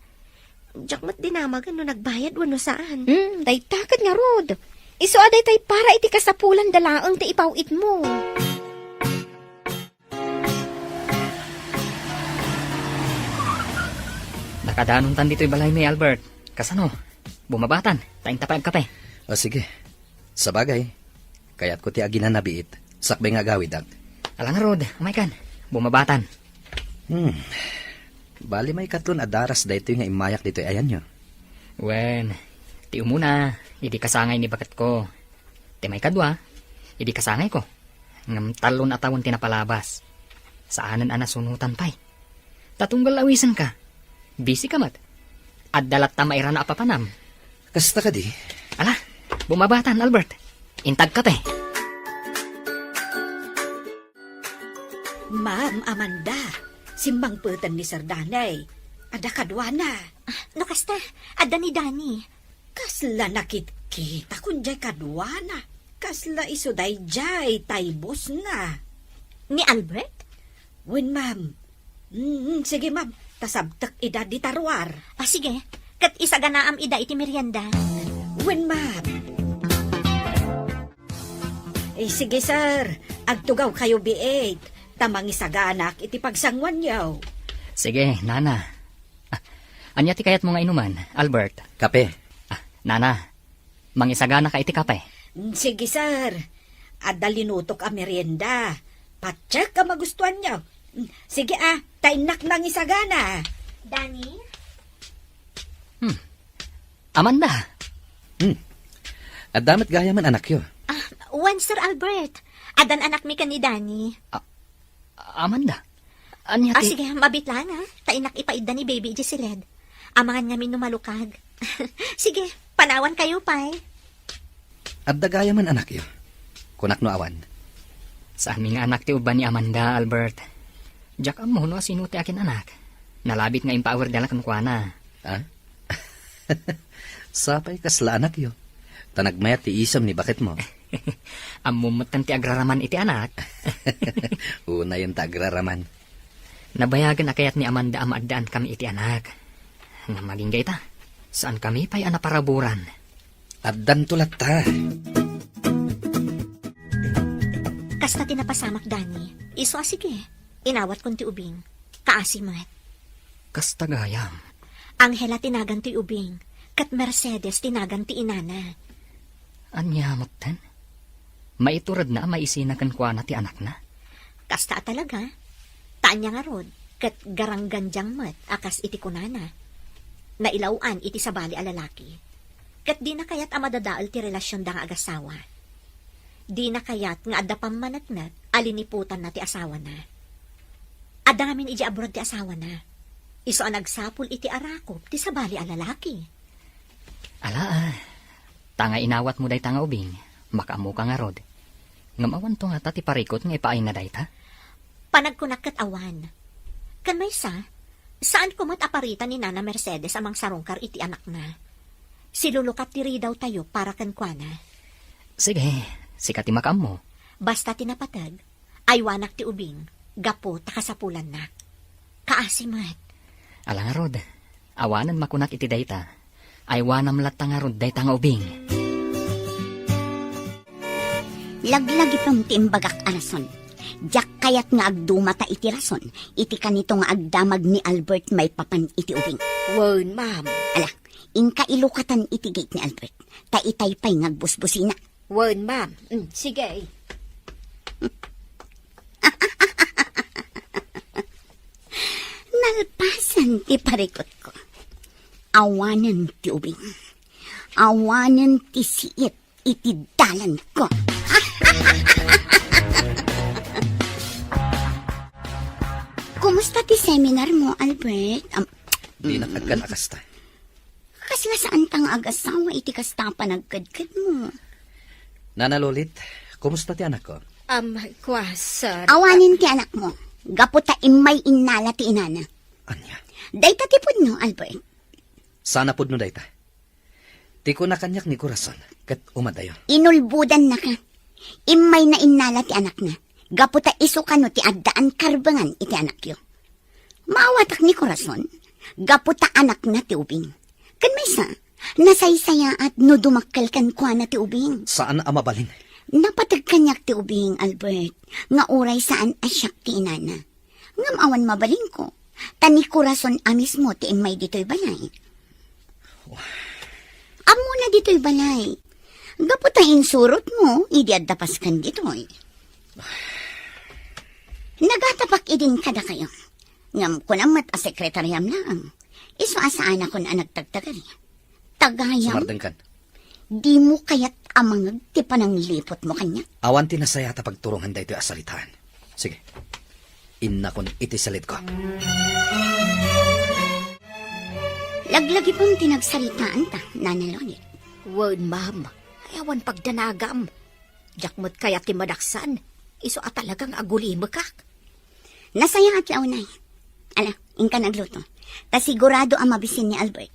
Diak met dinamagen no nagbayad wenno saan. Hmm, dayta ket ngarud. Isu a daytay para iti kasapulanda laeng ti ipaw-itmo. Nakadanontan ditoy balaymi, Albert. Kasano? Bumabatan, ta inta pay agkape. O, sige. Sabagay, kayatko ti aginanabiit, sakbay nga agawidak. Ala ngarud, umaykan. Bumabatan. Hmm. Bali, maikatlo a daras daytoy nga immayak ditoy ayanyo. Wen, ti umuna, idi kasangay ni baketko. Ti maikadua, idi kasangayko. Ngem tallo a tawen ti napalabas. Saanen a nasunotan pay. Ta tunggal awisenka. Busy ka met. Adda latta mairana a papanam. Kasta kadi? Ala, bumabatan, Albert. Inta agkape. Ma'am Amanda, simmangpeten ni Sir Danny. Adda kaduana. Ah, no kasta, adda ni Danny. Kasla nakitkitak diay kaduana. Kasla isu daydiay tay bossna. Ni Albert? Wen, ma'am. Mm, sige, ma'am. Ta sabtek ida dita ruar. Ah, sige. Ket isaganaam ida iti merienda. Wen, ma'am. Eh, sige, sir. Agtugawkayo biit, ta mangisaganak iti pagsanguanyo. Sige, nana. Ah, ania ti kayatmo nga inuman, Albert? Kape. Ah, nana, mangisaganaka iti kape. Mm, sige, sir. Adda linutok a merienda. Patiek a magustuanyo. Mm, sige, ah, ta innak nangisagana. Dani? Hmm. Amanda. Hmm. Adda met gayamen anakyo? Ah, wen, Sir Albert. Addan anakmi ken ni Dani. Ah, Amanda. Ania Ah, ti sige, mabit lang, ah. Ta innak ipaidda ni baby idiay siled. Amangan ngamin no malukag. Sige, panawankayo pay. Adda gayamen anakyo? Kunak no awan. Saanmi nga anak ti ubban ni Amanda, Albert. Diak ammo no asino ti akin-anak. Nalabit nga impaawir dala kenkuana. Ha? Sapay kasla anakyo. Ta nagmayat ti isem ni baketmo. Ammom metten ti agraraman iti anak. Unayen ta agraraman. Nabayagen a kayat ni Amanda a maaddaan kami iti anak. Ngem agingga ita, saan kami pay a naparaburan. Addanto latta. Kasta ti napasamak, Dani. Isu a sige. Inawatkon ti ubing. Kaasi met. Kasta gayam. Angela ti nagan ti ubing, ket Mercedes ti nagan ti inana. Ania metten? Maituredna a maisina kenkuana ti anakna? Kasta a talaga. Ta ania ngarud, ket garanggandiang met a kas iti kunana. Nailaw-an iti sabali a lalaki. Ket dina kayat a madadael ti relasionda nga agasawa. Dina kayat nga adda pammaneknek a liniputanna ti asawana. Adda ngamin idiay abroad ti asawana. Isu a nagsapul iti arakop ti sabali a lalaki. Ala, ah, ta nga inawatmo dayta nga ubing, makaammoka ngarud. Ngem awanto ngata ti parikut nga ipaayna dayta? Panagkunak ket awan. Ken maysa, saanko met a parita ni Nana Mercedes a mangsarungkar iti anakna. Silulukat ti ridawtayo para kenkuana. Sige, sika ti makaammo. Basta ti napateg, aywanak ti ubing, gapu ta kasapulannak. Kaasi met. Ala ngarud, awanen makunak iti dayta. Aywanam latta ngarud dayta nga ubing. Laglagipem ti imbagak a rason. Diak kayat nga agdumata iti rason iti kanito nga agdamag ni Albert maipapan iti ubing. Wen, ma'am. Ala, inka ilukatan iti gate ni Albert. Ta itay pay nga agbusbusina. Wen, ma'am. Mm, sige. Nalpasen ti parikutko. Awanen ti ubing. Awanen ti siit iti dalanko. Kumusta ti seminar mo, Albert? Am- Dinak agkan a kasta. Kasla saanta nga agasawa iti kasta a panagkedkedmo? Nana Lolit, kumusta ti anakko? Am, kua, sir. Awanen ti anakmo. Gapu ta immay innala ti inana. Ania? Dayta ti pudno, Albert. Saan a pudno dayta? Ti kuna kaniak ni Corazon, ket umadayo. Inulbodannaka. Immayna innala ti anakna. Gapu ta isu kano ti addaan karbengan iti anakyo. Maawatak ni Corazon, gapu ta anakna ti ubing. Ken maysa, nasaysayaat no dumakkel kenkuana ti ubing. Saan a mabalin. Napateg kaniak ti ubing, Albert, nga uray saan a siak ti inana. Ngem awan mabalinko, ta ni Corazon a mismo ti immay ditoy balay. Ammona ditoy balay. Gapu ta insurotmo idi adda paskan ditoy. Nagatapak idin kadakayo. Ngem kunam met a sekretariam laeng. Isu a saanakon a nagtagtagari. Tagayam. Sumardengkan. Dimo kayat a mangeg ti panangliputmo kaniak? Awan ti nasayaat a pagturongan daytoy a saritaan. Sige. Innakon iti saledko. Laglagipem ti nagsaritaanta, Nana Lolit. Wen, ma'am. Ay, awan pagdanagam. Diak met kayat ti madaksan. Isu a talaga nga agulimekak. Nasayaat la unay. Ala, inka nagluto. Ta sigurado a mabisin ni Albert.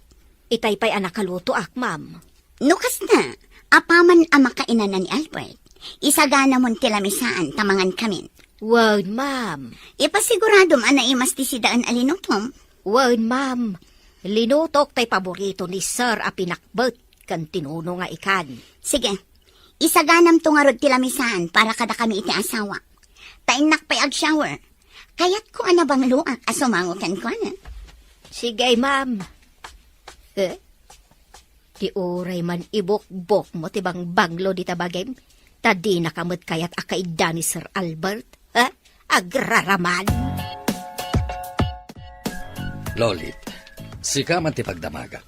Itay pay a nakalutoak, ma'am. No kasta, apaman a makainana ni Albert, isaganamon ti lamisaan ta mangankamin. Wen, ma'am. Ipasiguradom a naimas ti sidaen a linutom. Wen, ma'am. Linutok tay paborito ni Sir a pinakbet ken tinuno nga ikan. Sige, isaganamto ngarud ti lamisaan para kadakami iti asawa. Ta innak pay ag-shower. Kayatko a nabangloak a sumango kenkuana. Sige, ma'am. Eh? Ti uray man ibukbok mo ti bangbanglo dita bagim, ta dinaka met kayat a kaidda ni Sir Albert, ha? Agraraman! Lolit, sika man ti pagdamagak.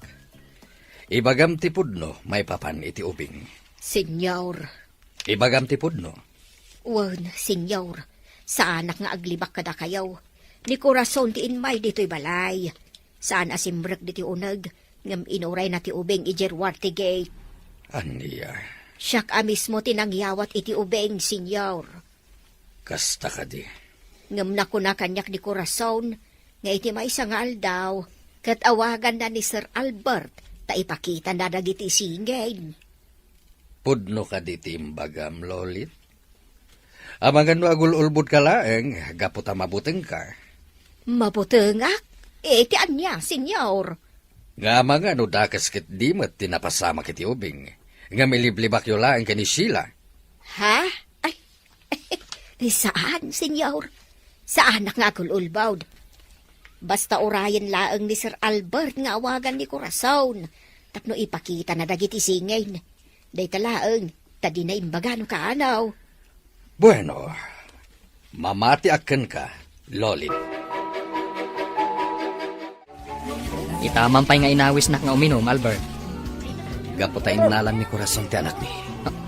Ibagam ti pudno maipapan iti ubing. Senyor. Ibagam ti pudno. Wen, senyor, saanak nga aglibak kadakayo. Ni Corazon ti immay ditoy balay. Saan a simrek ditoy uneg, ngem inurayna ti ubing idiay ruar ti gate. Ania? Siak a mismo ti nangyawat iti ubing, senyor. Kasta kadi? Ngem nakuna kaniak ni Corazon nga iti maysa nga aldaw, ket awaganna ni Sir Albert ta ipakitana dagiti singin. Pudno kadi ti imbagam, Lolit? Amangan no agul-ulbodka laeng gapu ta mabutengka. Mabutengak? Eh, ti ania, senyor? Nga amangan no dakes ket di met ti napasamak iti ubing, ngem iliblibakyo laeng ken ni Sheila. Ha? Ay, saan, senyor. Saanak nga agul-ulbod. Basta urayen laeng ni Sir Albert nga awagan ni Corazon tapno ipakitana dagiti singin. Dayta laeng, ta dina imbaga no kaano. Bueno, mamatiak kenka, Lolit. Itaman pay nga inawisnak nga uminum, Albert. Gapu ta innalan ni Corazon ti anakmi. A-,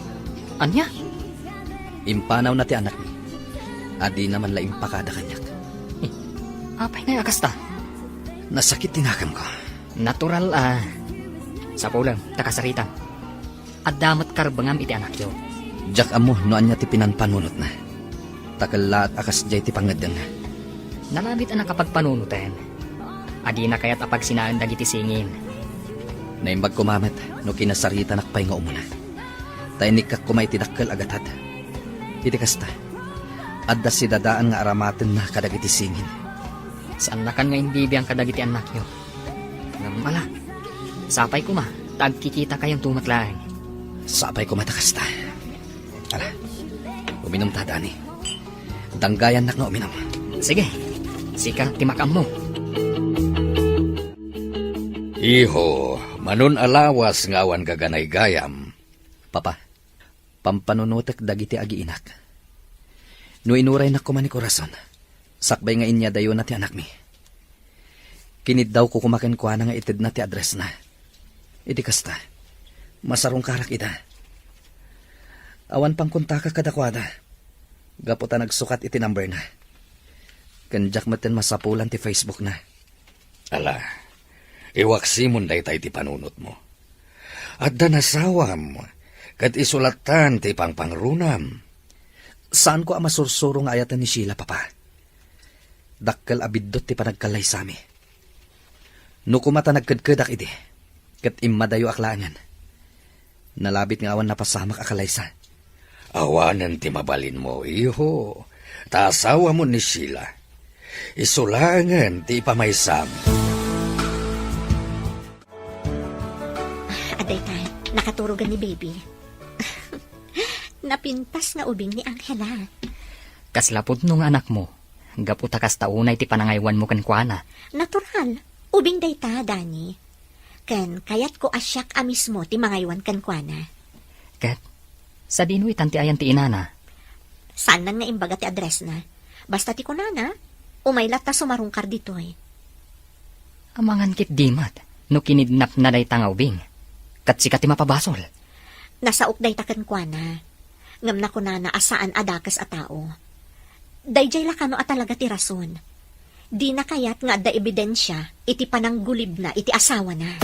ania? Impanawna ti anakmi. A dina man la impakada kaniak. Eh, apay ngay a kasta? Nasakit ti nakamko. Natural a. Sapulem, ta kasaritam. Adda met karbengam iti anakyo. Diak ammo no ania ti pinanpanunotna. Ta kellaat a kasdiay ti pangngeddengna. Nalabit a nakapagpanunoten. A dina kayat a pagsinaen dagiti singin. Naimbag koma met no kinasaritanak pay nga umuna. Ta inikkak koma iti dakkel a gatad. Iti kasta, adda sidadaan nga aramatenna kadagiti singin. Saannakan nga imbibiang kadagiti annakyo. Ngem ala, sapay koma, ta agkikitakayon met laeng. Sapay koma ta kasta. Ala, uminumta, Dani. Danggayannak nga uminum. Sige, sika ti makaammo. Iho, manon a lawas nga awan gaganaygayam. Papa, pampanunotek dagiti agiinak. No inuraynak koma ni Corazon, sakbay nga inyadayona ti anakmi. Kiniddawko koma kenkuana nga itedna ti addressna. Iti kasta, masarungkarak ida. Awan pangkontakak kadakuada, gapu ta nagsukat iti numberna. Ken diak metten masapulan ti Facebookna. Ala, iwaksimon dayta iti panunotmo. Adda nasawam, ket isu lattan ti pangpangrunam. Saanko a masursuro nga ayaten ni Sheila, Papa. Dakkel a biddut ti panagkallaysami. No koma ta nagkedkedak idi, ket immadayoak laengen. Nalabit nga awan napasamak a kalaysa. Awanen ti mabalinmo, iho. Ta asawamon ni Sheila. Isu laengen ti ipamaysam. Adayta, nakaturogan ni Baby. Napintas nga ubing ni Angela. Kasla pudno nga anakmo, gapu ta kasta unay ti panangaywanmo kenkuana. Natural. Ubing dayta, Dani. Ken kayatko a siak a mismo ti mangaywan kenkuana. Ket, sadino itan ti ayan ti inana? Saannan nga imbaga ti addressna. Basta ti kunana, umay latta sumarungkar ditoy. Amangan ketdi met no kinidnapna dayta nga ubing. Ket sika ti mapabasol. Nasaok dayta kenkuana. Ngem nakunana a saan a dakes a tao. Daydiay la kano a talaga ti rason. Dina kayat nga adda ebidensia iti pananggulibna iti asawana.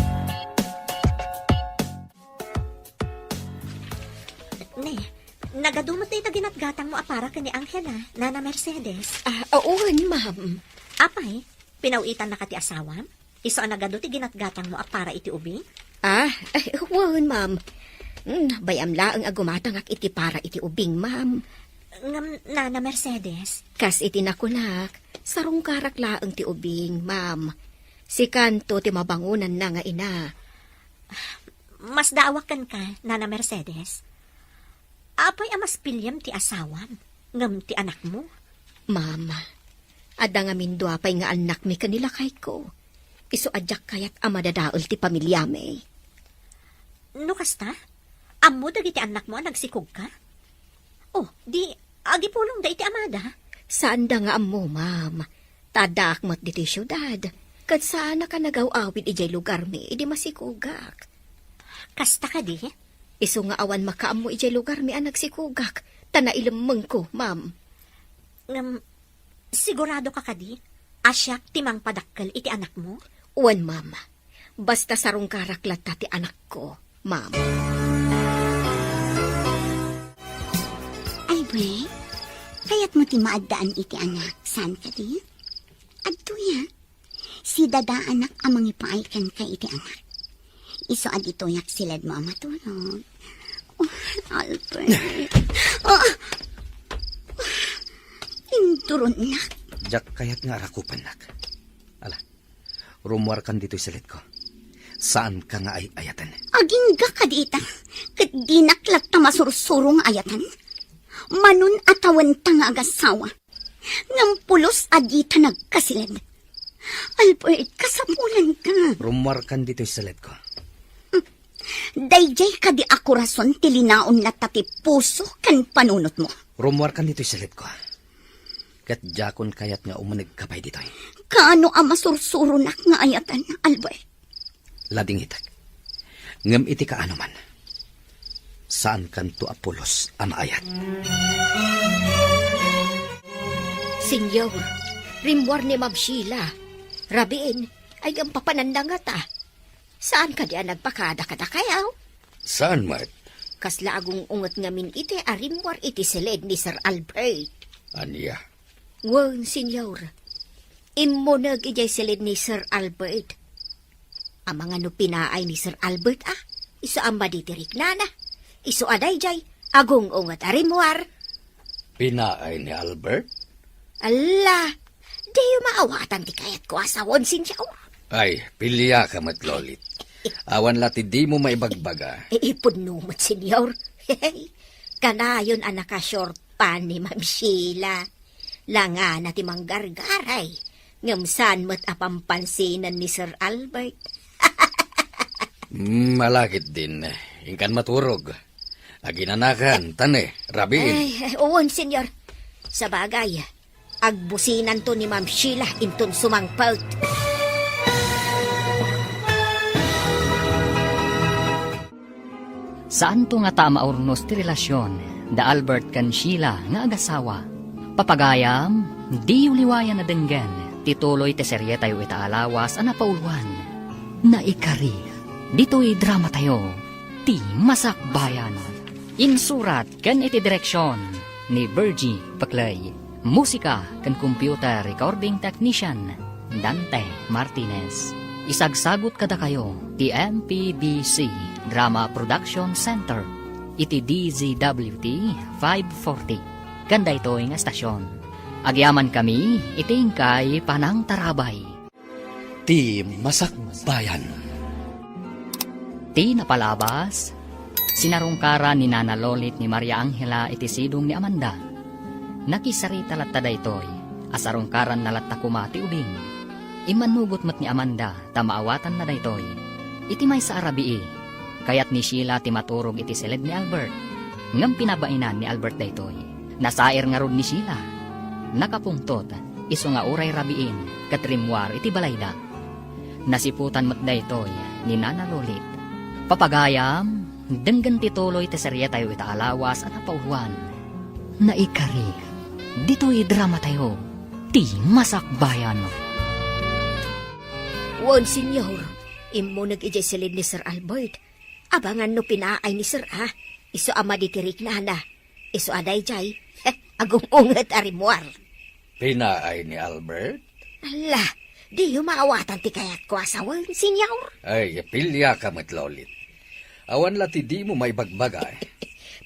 Ne, nagadu met dayta ginatgatangmo a para ken ni Angela, Nana Mercedes? Ah, wen, ma'am. Apay, pinaw-itannaka ti asawam? Isu a nagadu ti ginatgatangmo a para iti ubing? Ah, ay, wen, ma'am. Mm, bay-am laeng a gumatangak iti para iti ubing, ma'am. Ngem, Nana Mercedes? Kas iti nakunak, sarungkarak laeng ti ubing, ma'am. Sikanto ti mabangonanna nga ina. Masdaawak kenka, Nana Mercedes. Apay a mas piliem ti asawam, ngem ti anakmo? Mama, adda ngamin dua pay nga annakmi ken ni lakayko. Isu a diak kayat a madadael ti pamiliami. No kasta, ammo dagiti annakmo a nagsikogka? Oh, di agipulongda iti amada? Saanda nga ammo, ma'am. Ta addaak met ditoy siudad. Ket saanak a nagaw-awid idiay lugarmi idi masikogak. Kasta kadi? Isu nga awan makaammo idiay lugarmi a nagsikogak, ta nailemmengko, ma'am. Ngem, sigurado ka kadi a siak ti mangpadakkel iti anakmo? Wen, ma'am. Basta sarungkarak latta ti anakko, ma'am. Albert, kayatmo ti maaddaan iti anak, saan kadi? Adtoya, sidadaanak a mangipaay kenka iti anak. Isu a ditoyak siledmo a matulog. Oh, Albert. Oh, induronnak. Diak kayat nga arakupannak. Ala, rummuarkan ditoy siledko. Saanka nga ay-ayaten. Agingga ka dita, ket dinak latta masursuro nga ayaten. Manon a tawenta nga agasawa, ngem pulos a dita nagkasiled. Albert, kasapulanka. Rummuarkan ditoy siledko. Daydiay kadi a korason ti linaon latta ti puso ken panunotmo. Rummuarkan ditoy siledko. Ket diakon kayat nga umanegka pay ditoy. Kaano a masursuronak nga ayaten, Albert? Ladingitek. Ngem iti kaano man, saankanto a pulos a maayat. Senyor, rimmuar ni Ma'am Sheila. Rabiin, ay, ngem papananda ngata. Saan kadi a nagpakada kadakayo? Saan met? Kasla agung-unget ngamin iti a rimmuar iti siled ni Sir Albert. Ania? Wen, senyor. Immuneg idiay siled ni Sir Albert. Amangan no pinaay ni Sir Albert, a? Isu a madi ti riknana. Isu a daydiay, agung-unget a rimmuar. Pinaay ni Albert? Alla, diyo maawatan ti kayatko a sawen, senyor. Ay, piliaka met, Lolit. Awan la ti dimo maibagbaga. Eh, ipudno met, senyor. Kanayon a naka-short pants ni Ma'am Sheila. Langana ti manggargaray. Ngem saan met a pampansinan ni Sir Albert. Hmm, malakit din. Inkan maturog. Aginanakan, tane, rabiin. Ay, ay, uwan, senyor. Sabagay, agbusinanto ni Ma'am Sheila inton sumangpet. Saanto ngata a maurnos ti relasion da Albert ken Sheila nga agasawa. Papagayam, diyo liwayan a denggen ti tuloy ti serietayo ita a lawas a napauluan. Naikari, ditoy dramatayo, Ti Masakbayan. Insurat ken iti direksion ni Virgie Peclay. Musika ken computer recording technician, Dante Martinez. Isagsagut kadakayo ti M P B C Drama Production Center iti D Z W T five forty ken daytoy nga estasion. Agyamankami iti inkay panangtarabay. Ti Masakbayan. Ti napalabas, sinarungkaran ni Nana Lolit ni Maria Angela iti sidong ni Amanda. Nakisarita latta daytoy a sarungkaranna latta koma ti ubing. Immannugot met ni Amanda ta maawatanna daytoy. Iti maysa a rabii, kayat ni Sheila ti maturog iti siled ni Albert. Ngem pinabainan ni Albert daytoy. Nasair ngarud ni Sheila. Nakapungtot, isu nga uray rabiin ket rimmuar iti balayda. Nasiputan met daytoy ni Nana Lolit. Papagayam, denggen ti tuloy ti serietayo ita a lawas a napauluan. Naikari, ditoy dramatayo, Ti Masakbayan. Wen, senyor, immuneg idiay siled ni Sir Albert. Abangan no pinaay ni Sir, a. Isu a madi ti riknana. Isu a daydiay, agung-unget a rimmuar. Pinaay ni Albert? Ala, diyo maawatan ti kayatko a sawen, senyor. Ay, piliaka met, Lolit. Awan la ti dimo maibagbaga.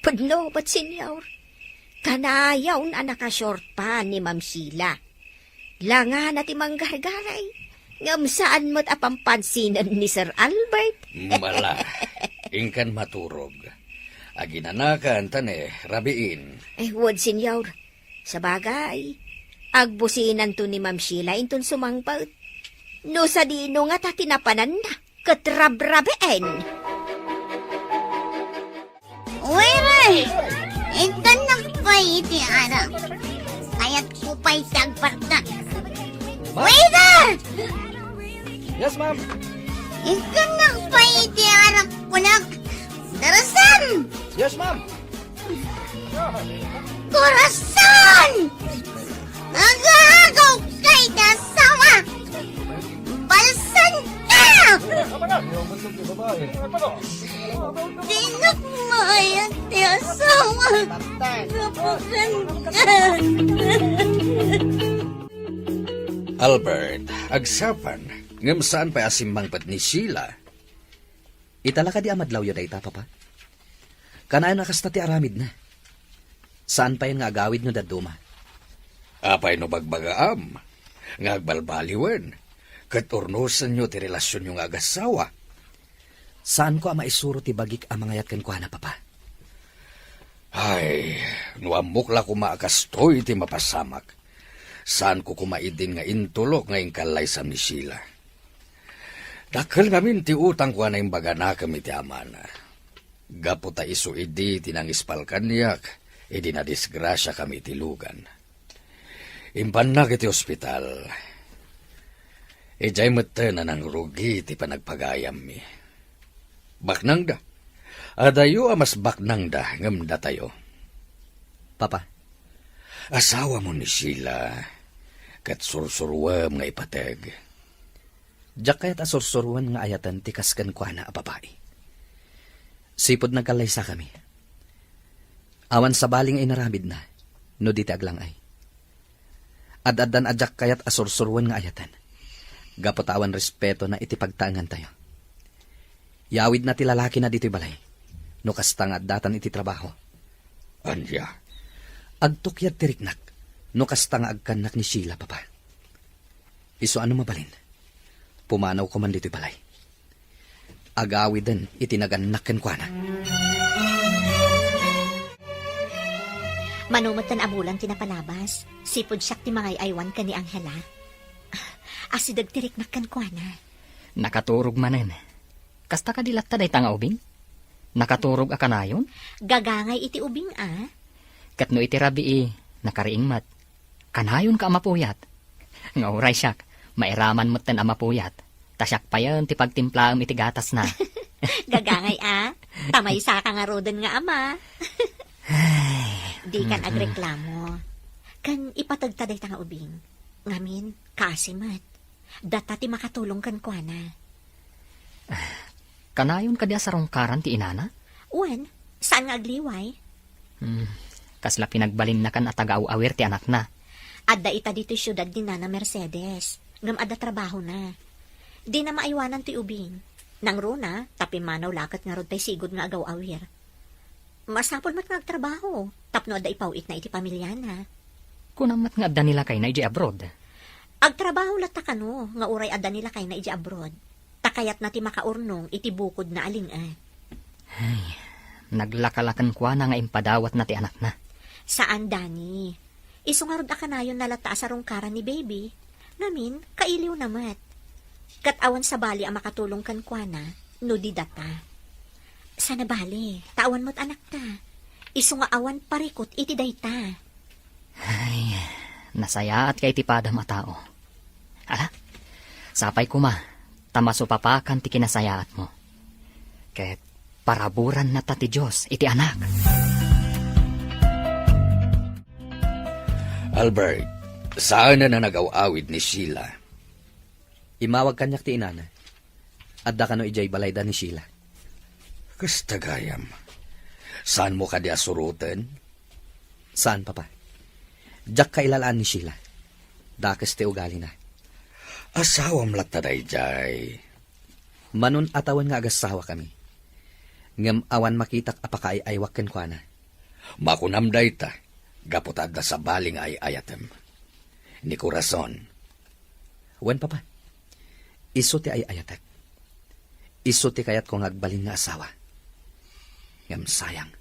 Pudno met, senyor. Kanayon a naka-short pants ni Ma'am Sheila. Langana ti manggargaray. Ngem saan met a pampansinan ni Sir Albert. Mala, inkan maturog. Aginanakan ta ne, rabiin. Eh, wen, Senyor. Sabagay, agbusinanto ni Ma'am Sheila inton sumangpet. No sadino ngata ti napananna, ket rabrabiin. Waiter! Inkanak pay iti arak. Kayatko pay ti agpartak. Ma- Waiter! Yes, ma'am. Inkanak pay iti arak, kunak. Darasan! Yes, ma'am. Corazon! Agagaw kay asawa! Balsan ka! Dinak maayat ti asawa! Kapukan ka! Albert, agsapa, ngem saan pay a simmangpet ni Sheila. Ita la kadi a madlawyo dayta, Papa? Kanayon a kasta ti aramidna. Saan payen nga agawid no dadduma. Apay no bagbagaam nga agbalbaliwen ket urnosenyo ti relasionyo nga agassawa? Saanko a maisuro ti bagik a mangayat kenkuana, Papa. Ay, no ammok la koma a kastoy ti mapasamak, saanko koma idin nga intulok nga inkallaysam ni Sheila. Dakkel ngamin ti utangko a naimbaganakem iti amana. Gapu ta isu idi ti nangispal kaniak idi nadisgrasiakami iti lugan. Impannak iti ospital. Idiay metten a nangrugi ti panagpagayammi. Baknangda. Adayo a mas baknangda ngem datayo. Papa. Asawamo ni Sheila, ket sursuruem nga ipateg. Diak kayat a sursuroen nga ayaten ti kas kenkuana a babai. Sipud nagkallaysakami, awan sabali nga inaramidna no di ti aglang-ay. Ad-addan a diak kayat a sursuroen nga ayaten, gapu ta awan respetona iti pagtaengantayo. Yawidna ti lalakina ditoy balay, no kasta nga addatan iti trabaho. Ania? Agtukyad ti riknak, no kasta nga agkannak ni Sheila, Papa. Isu a no mabalin, pumanawko man ditoy balay. Agawiden iti nagannak kenkuana. Mano met ta abulan ti napalabas, sipud siak ti mangay-aywan ken ni Angela. Asideg ti riknak kenkuana. Nakaturog manen. Kasta kadi latta dayta nga ubing? Nakaturog a kanayon? Gagangay iti ubing a. Ket no iti rabii, nakariing met. Kanayonka a mapuyat. Nga uray siak, mairaman metten a mapuyat. Ta siak payen ti pagtimplaem iti gatasna. Gagangay a, ta maysaka ngaruden nga ama. Ay. Dikan agreklamo. Ken ipategta dayta nga ubing. Ngamin, kaasi met. Data ti makatulong kenkuana. Kanayon kadi a sarungkaran ti inana? Wen, saan nga agliway? Hmm, kasla pinagbalinnakan a taga-aw-awir ti anakna. Adda ita ditoy siudad ni Nana Mercedes, ngem adda trabahona. Dina maaywanan ti ubing. Nangruna, ta pimmanaw la ket ngarud tay sigud nga agaw-awir. Masapul met nga agtrabaho, tapno adda ipaw-itna iti pamiliana. Kunam met nga adda ni lakayna idiay abroad. Agtrabaho latta kano nga uray adda ni lakayna idiay abroad, ta kayatna ti makaurnong iti bukodna a ling-et. Ay, naglaka la kenkuana nga impadawatna ti anakna. Saan, Dani. Isu ngarud a kanayonna latta a sarungkaran ni baby. Ngamin, kailiwna met. Ket awan sabali a makatulong kenkuana no di data. Sana bale, ta awan met anakta. Isu nga awan parikut iti dayta. Ay, nasayaatka iti padam a tao. Ala, sapay koma, ta masupapakan ti kinasayaatmo. Ket paraburanna ta ti Dios iti anak. Albert, saanen a nagaw-awid ni Sheila. Imawag kaniak ti inana. Adda kano idiay balayda ni Sheila. Kasta gayam. Saanmo kadi a suroten? Saan, Papa. Diak kailalaan ni Sheila. Dakes ti ugalina. Asawam latta daydiay. Manon a tawen nga agasawa kami. Ngem awan makitak a pakaay-aywak kenkuana. Makunam dayta, gapu ta adda sabali nga ay-ayatem. Ni Corazon. Wen, Papa. Isu ti ay-ayatek. Isu ti kayatko nga agbalin nga asawa. Ngem sayang,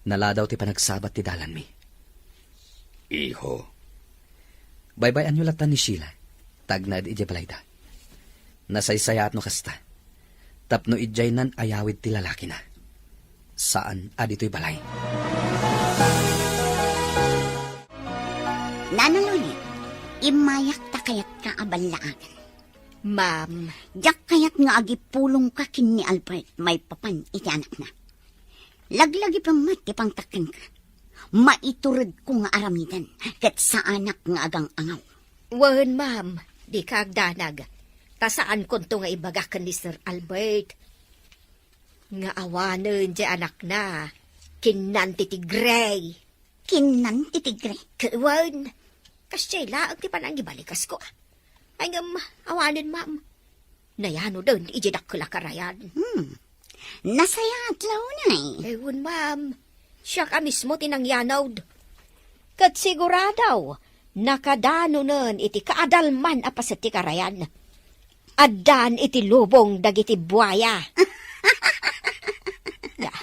naladaw ti panagsabat ti dalanmi. Iho. Baybay-anyo latta ni Sheila, ta agnaed idiay balayda. Nasaysayaat no kasta, tapno idiay nan-ayawid ti lalakina. Saan a ditoy balay. Nana Loli, immayak ta kayatka a ballaagan. Ma'am. Diak kayat nga agipulongka ken ni Albert maipapan iti anakna. Laglagipem met ti pangtakkenka. Maituredko nga aramiden, ket saanak nga agang-angaw. Wen, ma'am, dika agdanag. Ta saankonto nga ibaga ken ni Sir Albert nga awanen ti anakna ken nan ti tigre. Ken nan ti tigre? Wen, kasdiay laeng ti panangibalikas ko. Ay, ngem, awanen, ma'am. Nayanoden iti dakkel a karayan. Hmm. Nasayaat la unay. Eh, wen, ma'am. Siak a mismo ti nangyanod. Ket sigurado, nakadanonen iti kaadalman a paset ti karayan. Addan iti lubong dagiti buaya. Ya.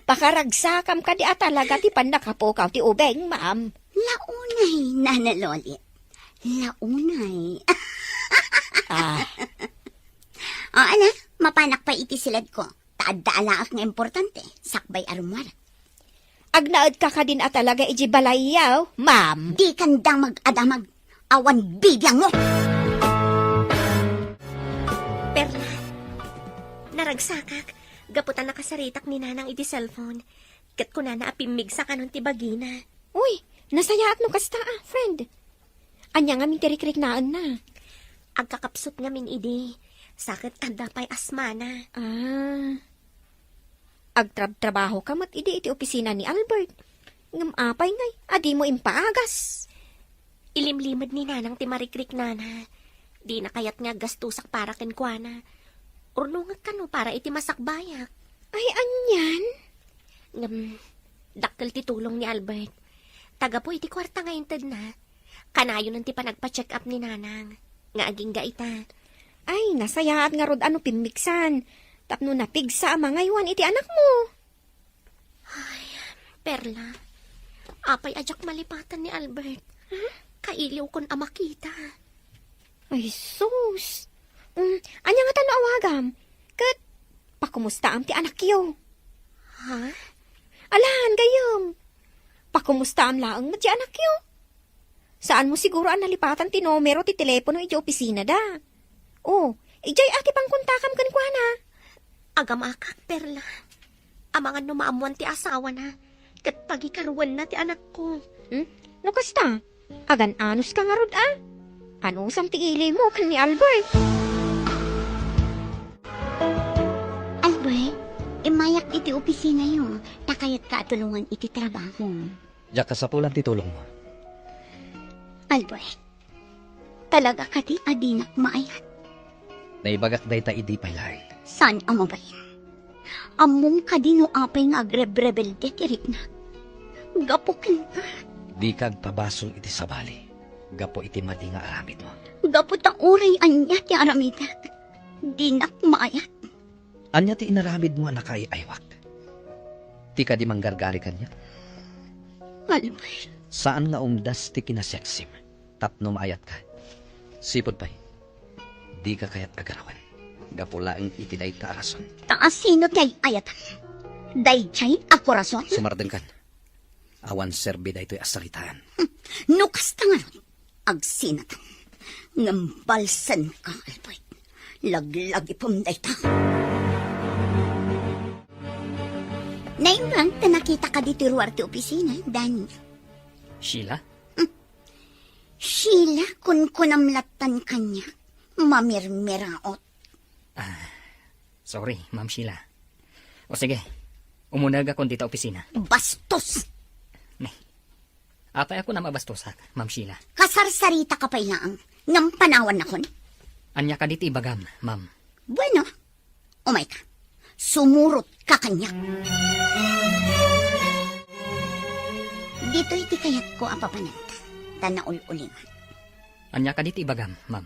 Pakaragsakam kadi a talaga ti pannakapukaw ti ubing, ma'am. Launay, Nana Loli. Launay. Ah. O, ana, mapanak pay iti siledko. Ta adda alaak nga importante, sakbay a rummuar. Agnaedka kadin a talaga iti balayyo, ma'am? Dikan dang mag-adamag. Awan bibiangmo. Perla, naragsakak gapu ta nakasaritak ni Nanang iti cellphone. Ket kunana a pimmigsa kanon ti bagina. Uy, nasayaat no kasta a, friend. Ania ngamin ti rikriknaenna? Agkakapsut ngamin idi, sa ket adda pay asmana. Ah. Agtrabtrabahoka met idi iti opisina ni Albert. Ngem apay ngay a dimo impaagas? Ilimlimed ni Nanang ti marikriknana. Dina kayat nga aggastosak para kenkuana. Urnongek kano para iti masakbayak. Ay, anian? Ngem, dakkel ti tulong ni Albert. Ta gapu iti kuarta nga intedna, kanayonen ti panagpa-check-up ni Nanang nga agingga ita. Ay, nasayaat ngarud a no pimmigsan tapno napigsa a mangaywan iti anakmo. Ay, Perla, apay a diak malipatan ni Albert? Huh? Kailiwkon a makita. Ay, sus! Mm, ania ngata no awagam? Ket pakumustaam ti anakyo? Ha? Alan, gayyem. Pakumustaam laeng met ti anakyo. Saanmo siguro a nalipatan ti numero ti telepono iti opisinada. O, idiay a ti pangkontakam kenkuana. Agamakak, Perla. Amangan no maammoan ti asawana, ket pagikaruenna ti anakko. Hmm? No kasta, agan-anuska ngarud a? Anusam ti ilimo ken ni Albert? Albert, immayak iti opisinayo, ta kayatka a tulongan iti trabaho. Diak kasapulan ti tulongmo. Albert, talaga kadi a dinak maayat? Naibagak dayta idi pay laeng. Saan a mabalin? Ammom kadi no apay nga agrebrebelde ti riknak? Gapu kenka? Dika agpabasol iti sabali gapu iti madi nga aramidmo. Gapu ta uray ania ti aramidek, dinak maayat. Ania ti inaramidmo a nakaay-aywak? Ti kadi manggargari kaniak? Albert. Saan nga umdas ti kinasexim tapno maayatka. Sipud pay, dika kayat a garawen gapu laeng iti dayta a rason. Ta asino ti ay-ayatam? Daydiay a korason? Sumardengkan. Awan serbi daytoy a saritaan. Hmm, no kasta ngarud, agsinatan. Ngem balsenka, Albert. Laglagipem dayta. Naimbag ta nakitaka ditoy ruar ti opisina, Danny. Sheila? Hmm. Sheila, kunkunam lattan kaniak. Mamirmiraot. Ah, sorry, Ma'am Sheila. O sige, umunegakon dita opisina. Bastos! Nay, apay a kunam a bastosak, Ma'am Sheila? Kasarsaritaka pay laeng, ngem panawannakon? Ania kadi ti ibagam, ma'am? Bueno, umayka. Sumurotka kaniak. Ditoy ti kayatko a papananta, ta naul-ulingan. Ania kadi ti ibagam, ma'am?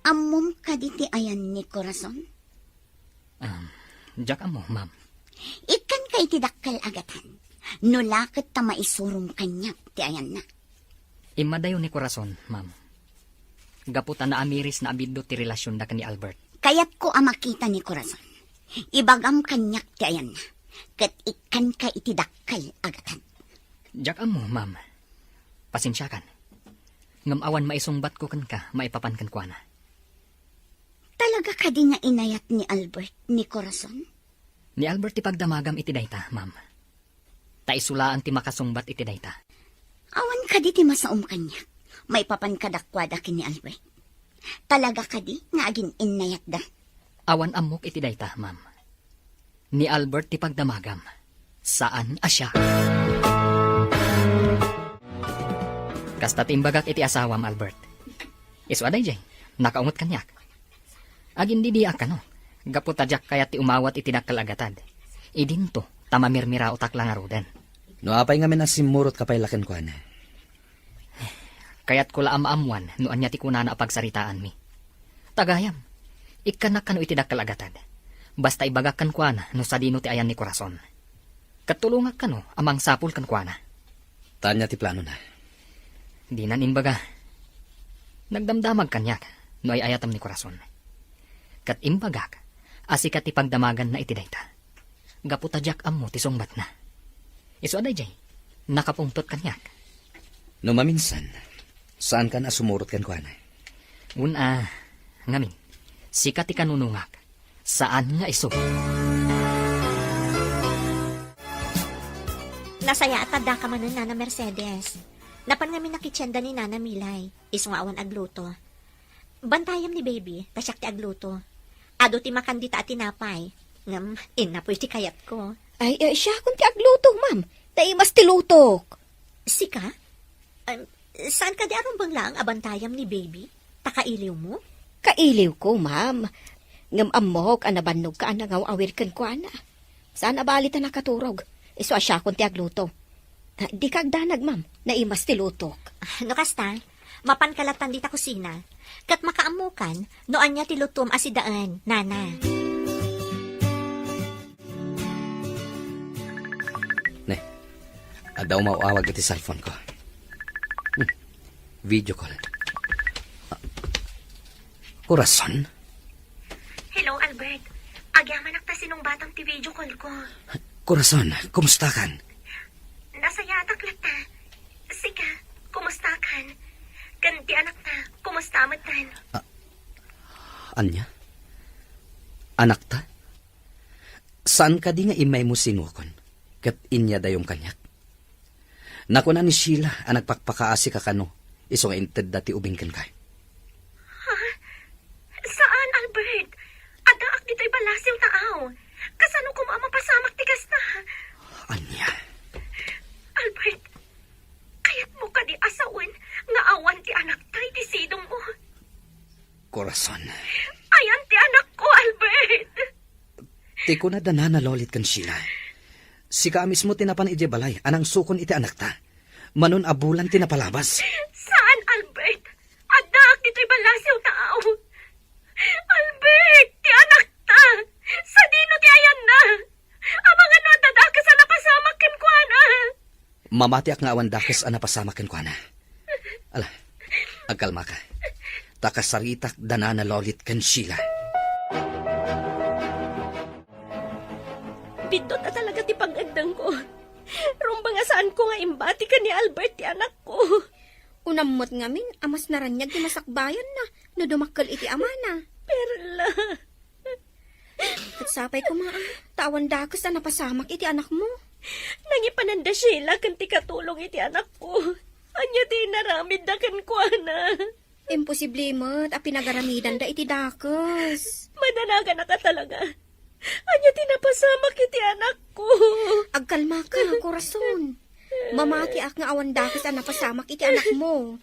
Ammom kadi ti ayan ni Corazon? Um, diak ammo, ma'am. Ikkanka iti dakkel a gatad. No la ket ta maisurom kaniak ti ayanna. Immadayo ni Corazon, ma'am. Gapu ta naamiris na a biddut ti relasionda ken ni Albert. Kayatko a makita ni Corazon. Ibagam kaniak ti ayanna. Ket ikkanka iti dakkel a gatad. Diak ammo, ma'am. Pasensiakan. Ngem awan maisungbatko kenka maipapan kenkuana. Talaga kadi nga inayat ni Albert ni Corazon? Ni Albert ti pagdamagam iti dayta, ma'am. Ta isu laeng ti makasungbat iti dayta. Awan kadi ti masaom kaniak maipapan kadakuada ken ni Albert? Talaga kadi nga agin-innayatda? Awan ammok iti dayta, ma'am. Ni Albert ti pagdamagam. Saan a siak. Kasta ti imbagak iti asawam, Albert. Isu a daydiay, nakaunget kaniak. Agindidiak kano, gapu ta diak kayat ti umawat iti dakkel a gatad. Idinto, ta mamirmiraotak la ngaruden. No apay ngamin a simmurotka pay la kenkuana? Kayatko la a maammuan no ania ti kunana a pagsaritaanmi. Ta gayam, ikkannak kano iti dakkel a gatad. Basta ibagak kenkuana no sadino ti ayan ni Corazon. Ket tulongak kano a mangsapul kenkuana. Ta ania ti planona? Dinan imbaga. Nagdamdamag kaniak no ay-ayatem ni Corazon. Ket imbagak a sika ti pagdamaganna iti dayta. Gapu ta diak ammo ti sungbatna. Isu a daydiay, nakapungtot kaniak. No maminsan, saankan a sumurot kenkuana? Wen a, ngamin, sika ti kanunongak, saan nga isu. Nasayaat a addaka manen, Nana Mercedes. Napan ngamin a kitienda ni Nana Milay, isu nga awan agluto. Bantayam ni baby, ta siak ti agluto. Adu ti makan dita a tinapay. Ngem, innapoy ti kayatko. Ay, eh, siakon ti agluto, ma'am. Naimas ti lutok. Sika? Em, saan kadi a rumbeng laeng a bantayam ni baby? Ta kailiwmo? Kailiwko, ma'am. Ngem ammok a nabannogka a nangaw-awir kenkuana. Saan a bali ta nakaturog. Isu a siakon ti agluto. Ah, dika agdanag, ma'am. Naimas ti lutok. Ah, no kasta, mapanka lattan dita kusina. Ket makaammokan no ania ti lutom a sidaen, Nana. Ne, adda umaw-awag iti cellphone ko. Hmm. Video call. Ah, Corazon? Hello, Albert. Agyamanak ta sinungbatam ti video call ko. Corazon, kumustakan? Nasayaatak latta. Sika, kumustakan? Ken ti anakta, kumusta metten? Ah, ania? Anakta? Saan kadi nga immaymo sinuakon, ket inyadayom kaniak? Nakuna ni Sheila a nagpakpakaasika kano, isu nga intedda ti ubing kenka. Ha? Saan, Albert? Addaak ditoy ballasiw ta aw. Kasano koma a mapasamak ti kasta? Ania? Albert, kayatmo kadi a sawen nga awan ti anakta iti sidongmo? Corazon. Ayan ti anakko, Albert! Ti kuna da Nana Lolit ken Sheila, sika a mismo ti napan idiay balay a nangsukon iti anakta. Manon a bulan ti napalabas. Saan, Albert? Addaak ditoy ballasiw ta aw. Albert, ti anakta! Sadino ti ayanna? Amangan no adda dakes a napasamak kenkuana. Mamatiak nga awan dakes a napasamak kenkuana. Ala, agkalmaka. Ta kasaritak da Nana Lolit ken Sheila. Biddut a talaga ti pag-eddengko. Rumbeng a saanko nga imbati ken ni Albert ti anakko. Unam met ngamin a mas naraniag ti masakbayanna no dumakkel iti amana. Perla. Ket sapay koma, ah, ta awan dakes a napasamak iti anakmo. Nangipanan da Sheila ken ti katulong iti anakko. Ania ti inaramidda kenkuana? Imposible met a pinagaramidanda iti dakes. Madanaganaka talaga. Ania ti napasamak iti anakko? Agkalmaka, Corazon. Mamatiak nga awan dakes a napasamak iti anakmo.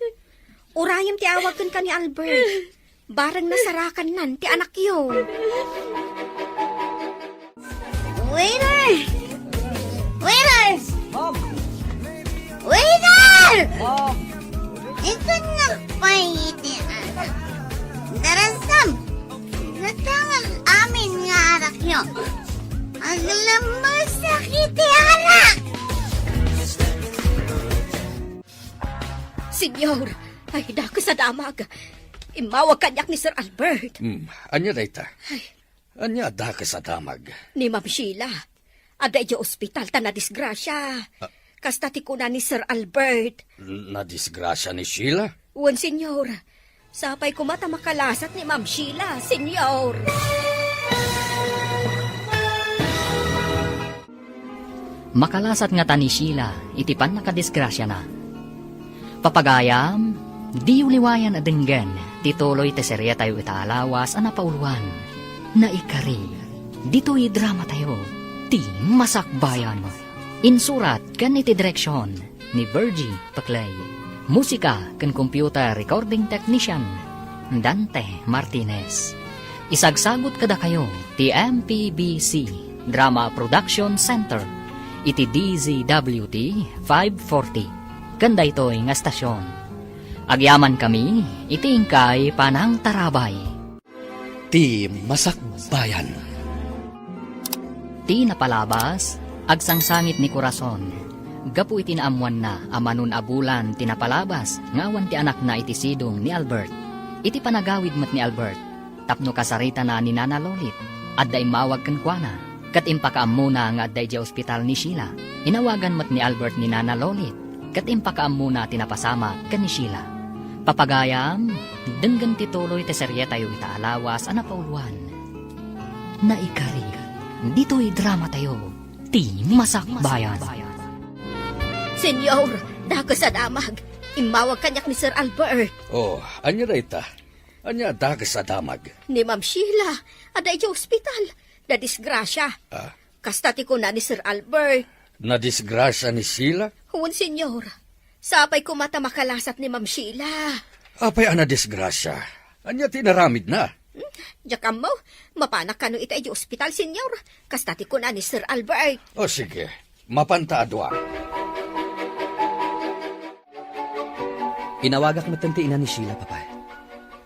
Urayem ti awag kenka ni Albert. Bareng nasarakannan ti anakyo. Waiter! Waiter! Waiter! Ikan na pay iti anak. Dara Aglamasakit ti arak! Senyor, ay, dakes a damag. Immawag kaniak ni Sir Albert. Hmm, ania dayta? Ay. Ania dakes a damag? Ni Ma'am Sheila. Adda idiay ospital ta nadisgrasia. Ah. Kasta ti kuna ni Sir Albert. Nadisgrasia ni Sheila? Wen, senyor. Sapay koma ta makalasat ni Ma'am Sheila, senyor. Makalasat ngata ni Sheila iti pannakadisgrasiana. Papagayam, diyo liwayan a denggen ti tuloy ti serietayo ita a lawas a napauloan. Naikari, ditoy dramatayo, ti Masakbayan. Insurat ken iti direksion ni Virgie Paclay. Musika ken computer recording technician, Dante Martinez. Isagsagut kadakayo ti M P B C Drama Production Center iti D Z W T five forty. Ken daytoy nga estasion, agyamankami iti inkay panangtarabay. Ti Masakbayan. Ti napalabas, agsangsangit ni Corazon. Gapu iti naammoanna a mano a bulan ti napalabas nga awan ti anakna iti sidong ni Albert. Iti panagawid met ni Albert, tapno kasaritana ni Nana Lolit, adda immawag kenkuana. Ket impakaammona nga adda idiay ospital ni Sheila. Inawagan met ni Albert ni Nana Lolit, ket impakaammona ti napasamak ken ni Sheila. Papagayam, denggen ti tuloy ti serietayo ita a lawas a napauloan. Naikari, ditoy dramatayo, ti Masakbayan. Senyor, dakes a damag. Immawag kaniak ni Sir Albert. Oh, ania dayta? Ania dakes a damag? Ni Ma'am Sheila, adda idiay ospital. Nadisgrasia. Ah? Kasta ti kuna ni Sir Albert. Nadisgrasia ni Sheila? Wen, senyor. Sapay koma ta makalasat ni Ma'am Sheila. Apay a nadisgrasia? Ania ti inaramidna? Hmm, diak ammo. Mapanak kano ita idiay ospital, senyor. Kasta ti kuna ni Sir Albert. O, sige. Mapanta a dua. Inawagak metten ti ina ni Sheila, Papa.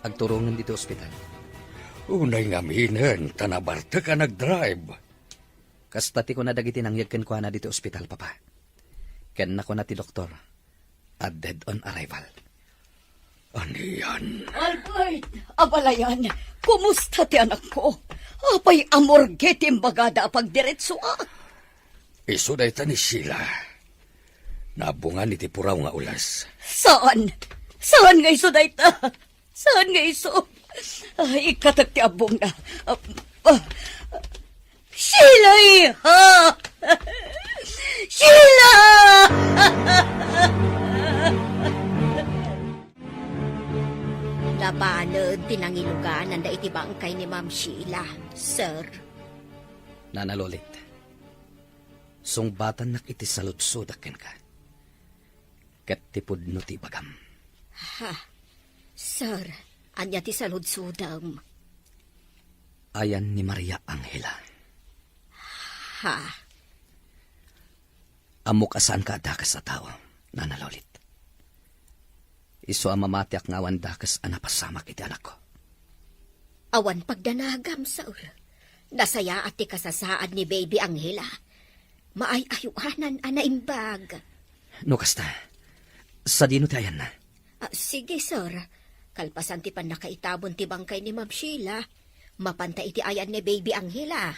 Agturongen ditoy ospital. Unay ngaminen ta nabartek a nagdrive. Kasta ti kuna dagiti nangyeg kenkuana ditoy ospital, Papa. Ken nakuna ti doktor a dead on arrival. Anian? Albert, abalayan, kumusta ti anakko? Apay a morgue ti imbagada a pagdiretsoak? Isu dayta ni Sheila. Nabungan iti puraw nga ules. Saan? Saan nga isu dayta? Saan nga isu? Ay, ikkatek ti abbongna. Ah, ah. Sheila, iha! Sheila! Nabanag ti nangilugananda iti bangkay ni Ma'am Sheila, sir. Nana Lolit, sungbatannak iti saludsodak kenka. Ket ti pudno ti ibagam. Ha? Sir, ania ti saludsodem? Ayan ni Maria Angela. Ha? Ammok a saanka a dakes a tao, Nana Lolit. Isu a mamatiak nga awan dakes a napasamak iti anakko. Awan pagdanagam, sir. Nasayaat ti kasasaad ni Baby Angela. Maay-ayoanan a naimbag. No kasta, sadino ti ayanna? Ah, sige, sir. Kalpasan ti pannakaitabon ti bangkay ni Ma'am Sheila, mapanta iti ayan ni Baby Angela.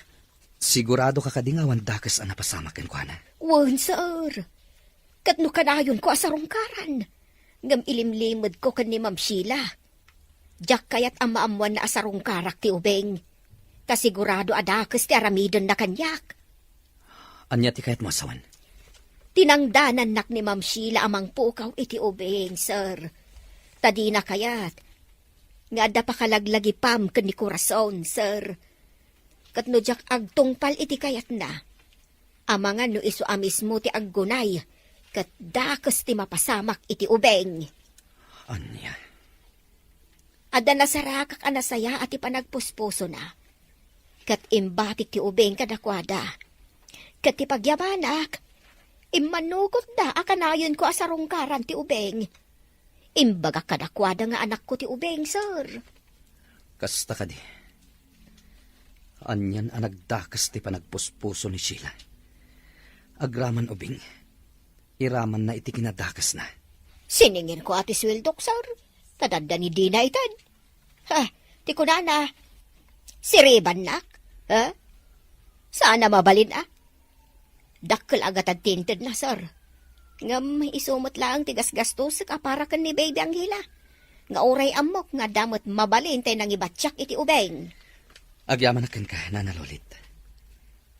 Sigurado ka kadi nga awan dakes a napasamak kenkuana? Wen, sir. Ket no kanayonko a sarungkaran, ngem ilimlimedko ken ni Ma'am Sheila. Diak kayat a maammoanna a sarungkarak ti ubing. Ta sigurado a dakes ti aramidenna kaniak. Ania ti kayatmo a sawen? Tinangdanannak ni Ma'am Sheila a mangpukaw iti ubing, sir. Ta dina kayat nga adda pakalaglagipam ken ni Corazon, sir. Ket no diak agtungpal iti kayatna, amangan no isu a mismo ti aggunay, ket dakes ti mapasamak iti ubing. Ania? Adda nasarakak a nasayaat ti panagpuspusona, ket imbatik ti ubing kadakuada. Ket ti pagyamanak, immanukotda a kanayonko a sarungkaran ti ubing. Imbagak kadakuada nga anakko ti ubing, sir. Kasta kadi. Anian a nagdakes ti panagpuspuso ni Sheila. Agraman ubing, iramanna iti kinadakesna. Siningirko a ti sueldok, sir. Ta dandani dina ited. Ha, ti kunana, siribannak? Ha? Saan a mabalin, a? Dakkel a gatad ti intedna, sir. Ngem isu met laeng ti gasgastosek a para ken ni Baby Angela. Nga uray ammok nga adda met mabalin tay nangibatiak iti ubing. Agyamanak kenka, Nana Lolit.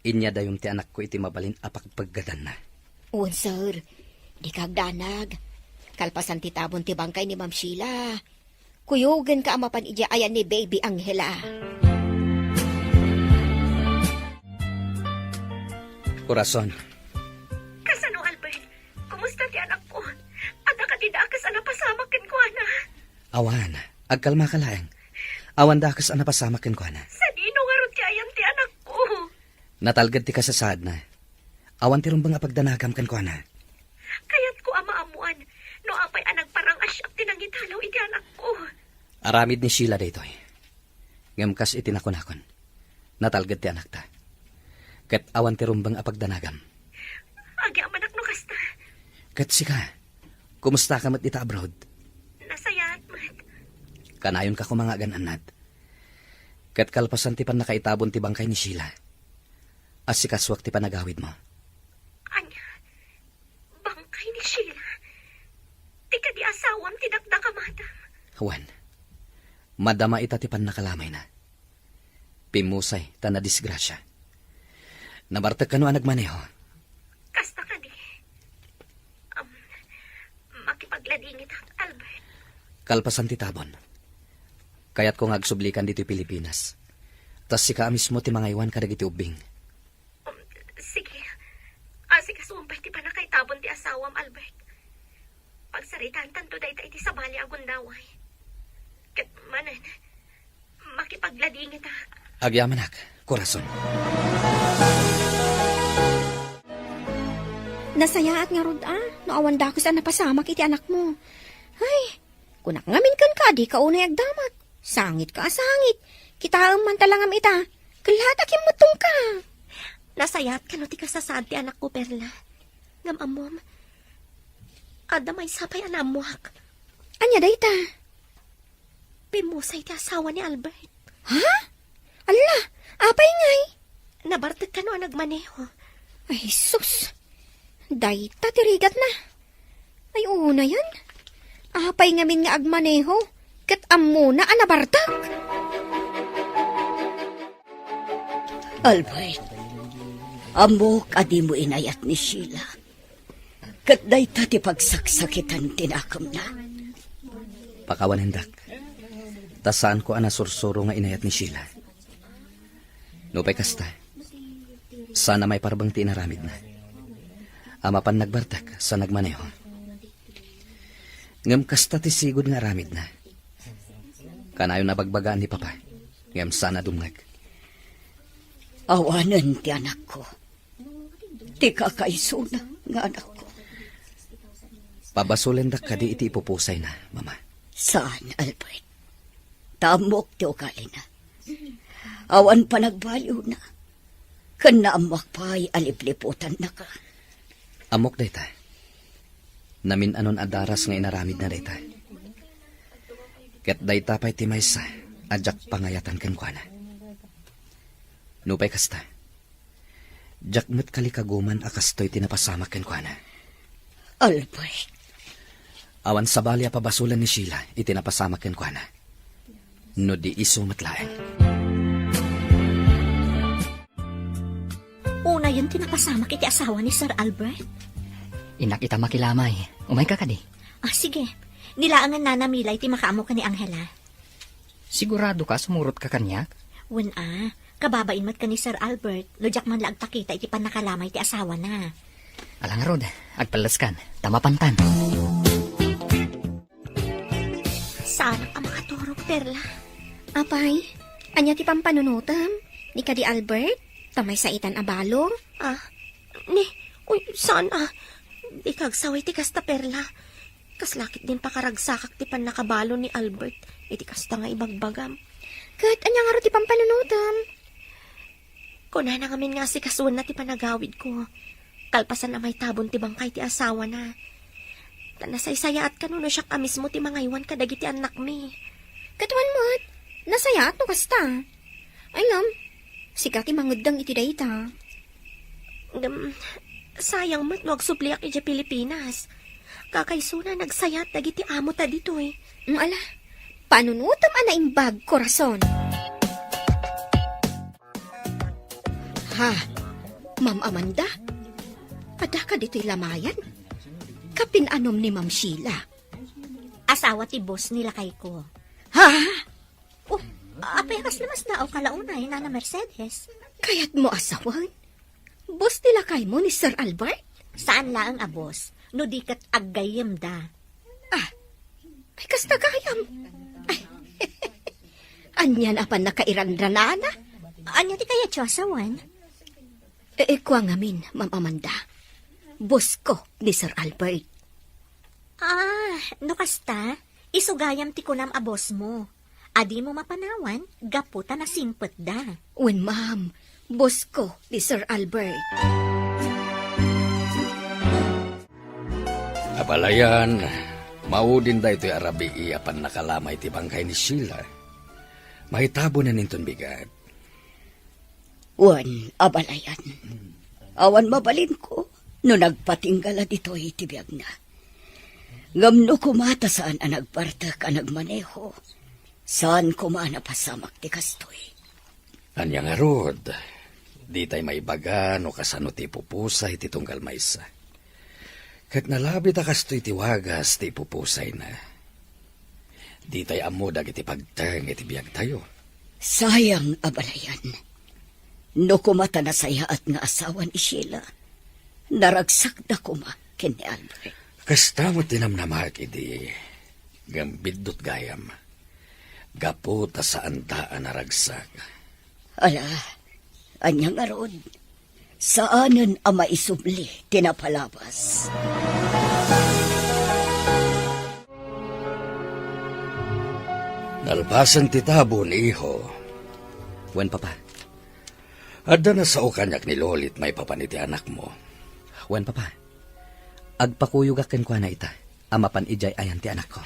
Inyadayom ti anakko iti mabalin a pagpeggadanna. Wen, sir. Dika agdanag. Kalpasan ti tabon ti bangkay ni Ma'am Sheila, kuyogenka a mapan idiay ayan ni Baby Angela. Corazon. Kasano, Albert? Kumusta ti anakko? Adda kadi dakes a napasamak kenkuana? Awan. Agkalmaka laeng. Awan dakes a napasamak kenkuana. Sadino ngarud ti ayan ti anakko? Natalged ti kasasaadna. Awan ti rumbeng a pagdanagam kenkuana. Kayatko a maammoan no apay a nagparang-asiak ti nangitalaw iti anakko. Aramid ni Sheila daytoy. Ngem kas iti nakunakon, natalged ti anakta. Ket awan ti rumbeng a pagdanagam. Agyamanak no kasta. Ket sika, kumusta ka met ita abroad? Nasayaat met. Kanayonka koma nga agan-annad. Ket kalpasan ti pannakaitabon ti bangkay ni Sheila, assikasuak ti panagawidmo. Ania? Bangkay ni Sheila? Ti kadi asawam ti dakdakamatam? Wen, madama ita ti pannakalamayna. Pimmusay ta nadisgrasia. Nabartek kano a nagmaneho? Kasta kadi. Am, makipagladingitak, Albert. Kalpasan ti tabon, kayatko nga agsublikan ditoy Pilipinas. Ta sika a mismo ti mangaywan kadagiti ubbing. Um, sige. Asikasuem pay ti pannakaitabon ti asawam, Albert. Pagsaritaantanto dayta iti sabali a gundaway. Ket manen, makipagladingitak. Agyamanak, Corazon. Nasayaat ngarud a, no awan dakes a napasamak iti anakmo. Ay, kunak ngamin kenka a dika unay agdamag. Sangitka a sangit. Kitaem man ta langam ita. Kellaat a kimmuttongka. Nasayaat kano ti kasasaad ti anakko, Perla. Ngem ammom, adda maysa pay a naammoak. Ania dayta? Pimmusay ti asawa ni Albert. Ha? Alla, apay ngay? Nabartek kano a nagmaneho. Ay, sus. Dayta ti rigatna. Ay, unayen. Apay ngamin nga agmaneho ket ammona a nabartek? Albert, ammok a dimo inayat ni Sheila. Ket dayta ti pagsaksakitan ti nakemna. Pakawanendak. Ta saanko a nasursuro nga inayat ni Sheila. Nupay kasta, saan a maiparbeng ti inaramidna. A mapan nagbartek sa nagmaneho. Ngem kasta ti sigud nga aramidna. Kanayon a bagbagaan ni Papa, ngem saan a dumngeg. Awanen ti anakko. Ti kakaisuna nga anakko. Pabasolendak kadi iti ipupusayna, Mama? Saan, Albert. Ta ammok ti ugalina. Awan panagbaliwna. Ken naammoak pay a lipliputannaka. Ammok dayta. Namin-anon a daras nga inaramidna dayta. Ket dayta pay ti maysa a diak pangayatan kenkuana. Nupay kasta, diak met kalikaguman a kastoy ti napasamak kenkuana. Albert. Awan sabali a pabasolen ni Sheila iti napasamak kenkuana. No di isu met laeng. Unayen ti napasamak iti asawa ni Sir Albert? Innak ita makilamay. Umayka kadi? Ah, sige. Ni laengen Nana Milay ti makaammo ken ni Angela. Sigurado ka sumurot ka kaniak? Wen a, kababain met ken ni Sir Albert, no diak man la agpakita iti pannakalamay ti asawana. Ala ngarud, agpelleskan, ta mapantan. Saanak a makaturog, Perla. Apay, ania ti pampanunotem? Ni kadi Albert? Ta maysa itan a balo? Ah, ni, uy, saan a. Dika agsaway ti kasta, Perla. Kasla ketdin pakaragsakak ti pannakabalo ni Albert iti kasta nga ibagbagam. Ket ania ngarud ti pampanunotem? Kunana ngamin nga asikasuenna ti panagawidko, kalpasan a maitabon ti bangkay ti asawana. Ta nasaysayaat kano no siak a mismo ti mangaywan kadagiti annakmi. Ket wen met, nasayaat no kasta. Ay ngem, sika ti mangeddeng iti dayta. Ngem, sayang met no agsubliak idiay Pilipinas. Kakaisuna, nagsayaat dagiti amota ditoy. Mm, ala, panunotem a naimbag, korason. Ha? Ma'am Amanda? Adda ka ditoy lamayan? Kapin-anom ni Ma'am Sheila? Asawa ti boss ni lakayko. Ha? Oh, apay a kasla masdaaw ka la unay, Nana Mercedes? Kayatmo a sawen? Boss ti lakaymo ni Sir Albert? Saan laeng a boss, no di ket aggayyemda. Ah, ay, kasta gayam. Ay, anian a pannakairanranana? Ania ti kayatyo a sawen? E, e, kua ngamin, Ma'am Amanda. Boss ko ni Sir Albert. Ah, no kasta, isu gayam ti kunam a boss mo. A dimo mapanawan gapu ta nasingpetda. Wen, ma'am. Boss ko ni Sir Albert. Abalayan, maudin daytoy a rabii a pannakalamay ti bangkay ni Sheila. Maitabonen inton bigat. Wen, abalayan. Awan mabalinko no nagpatingga la ditoy ti biagna. Ngem no koma ta saan a nagbartek a nagmaneho, saan koma a napasamak ti kastoy. Ania ngarud, ditay maibaga no kasano ti ipupusay ti tunggal maysa. Ket nalabit a kastoy ti wagas ti ipupusayna. Ditay ammo dagiti pagteng iti biagtayo. Sayang, abalayan. No koma ta nasayaat nga asawa ni Sheila, naragsakda koma ken ni Albert. Kasta met ti namnamak idi, ngem biddut gayam. Gapu ta saanda a naragsak. Ala, ania ngarud? Saanen a maisubli ti napalabas. Nalpasen ti tabon, iho. Wen, Papa. Adda nasao kaniak ni Lolit maipapan iti anakmo. Wen, Papa. Agpakuyogak kenkuana ita a mapan idiay ayan ti anakko.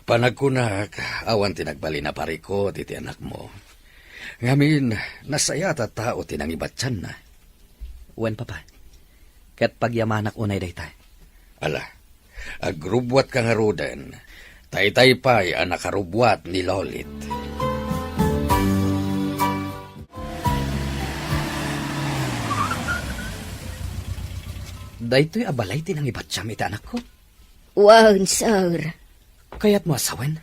Panagkunak, awan ti nagbalin a parikut iti anakmo. Ngamin, nasayaat a tao ti nangibatianna. Wen, Papa. Ket pagyamanak unay dayta. Ala, agrubbuatka ngaruden. Taytay pay a nakarubbuat ni Lolit. Daytoy a balay ti nangibatiam iti anakko? Wen, sir. Kayatmo a sawen?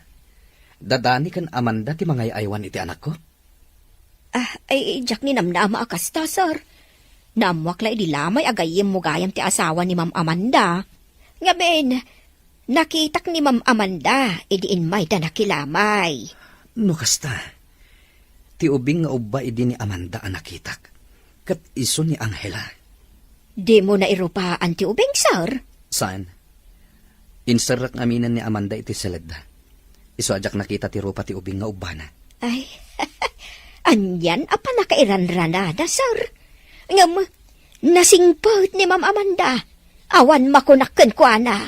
Da Dani ken Amanda ti mangay-aywan iti anakko? Ah, ay, diak ninamnama a kasta, sir. Naammoak la idi lamay a gayyemmo gayam ti asawa ni Ma'am Amanda. Ngamin, nakitak ni Ma'am Amanda idi immayda nakilamay. No kasta, ti ubing nga ubba idi ni Amanda a nakitak, ket isu ni Angela. Dimo nairupaan ti ubing, sir? Saan? Inserrek ngaminen ni Amanda iti seledda. Isu a diak nakita ti rupa ti ubing nga ubbana. Ay, anian a pannakairanranada, sir. Ngem, nasingpet ni Ma'am Amanda. Awan makunak kenkuana.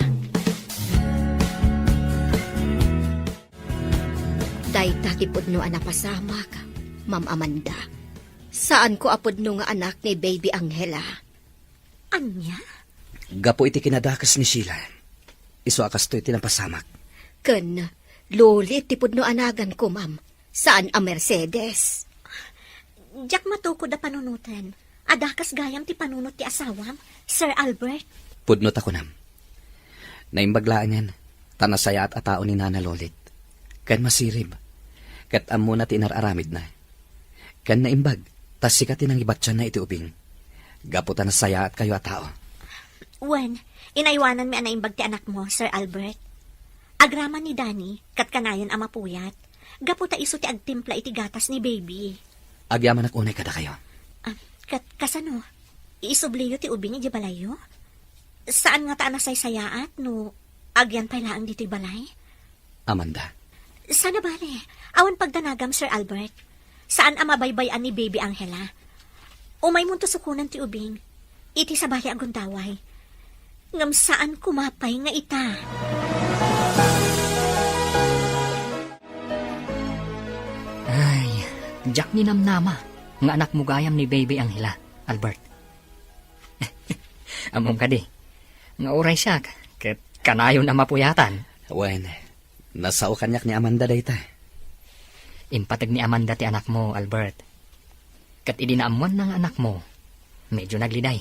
Dayta ti pudno a napasamak, Ma'am Amanda. Saanko a pudno nga anak ni Baby Angela. Ania? Gapu iti kinadakes ni Sheila. Isu a kastoy ti napasamak. Ken Lolit ti pudno a naganko, ma'am. Saan a Mercedes. Diak matukod a panunoten. A dakes gayam ti panunot ti asawam, Sir Albert. Pudno ta kunam. Naimbag laengen, ta nasayaat a tao ni Nana Lolit. Ken masirib. Ket ammona ti inar-aramidna. Ken naimbag, ta sika ti nangibatianna iti ubing. Gapu ta nasayaatkayo a tao. Wen, inaywananmi a naimbag ti anakmo, Sir Albert. Agraman ni Danny, ket kanayon a mapuyat. Gapu ta isu ti agtimpla iti gatas ni Baby. Agyamanak unay kadakayo. Ah, ket kasano? Iisubliyo ti ubing idiay balayyo? Saan ngata a nasaysayaat no agyan pay laeng ditoy balay? Amanda. Sana bale, awan pagdanagam, Sir Albert. Saan a mabaybay-an ni Baby Angela. Umaymonto sukonen ti ubing iti sabali a gundaway. Ngem saan koma pay nga ita. Ay, diak ninamnama nga anakmo gayam ni Baby Angela, Albert. Ammom kadi, nga uray siak, ket kanayon a mapuyatan. Wen, nasao kaniak ni Amanda dayta. Impateg ni Amanda ti anakmo, Albert. Ket idi naammoanna nga anakmo, medyo nagliday.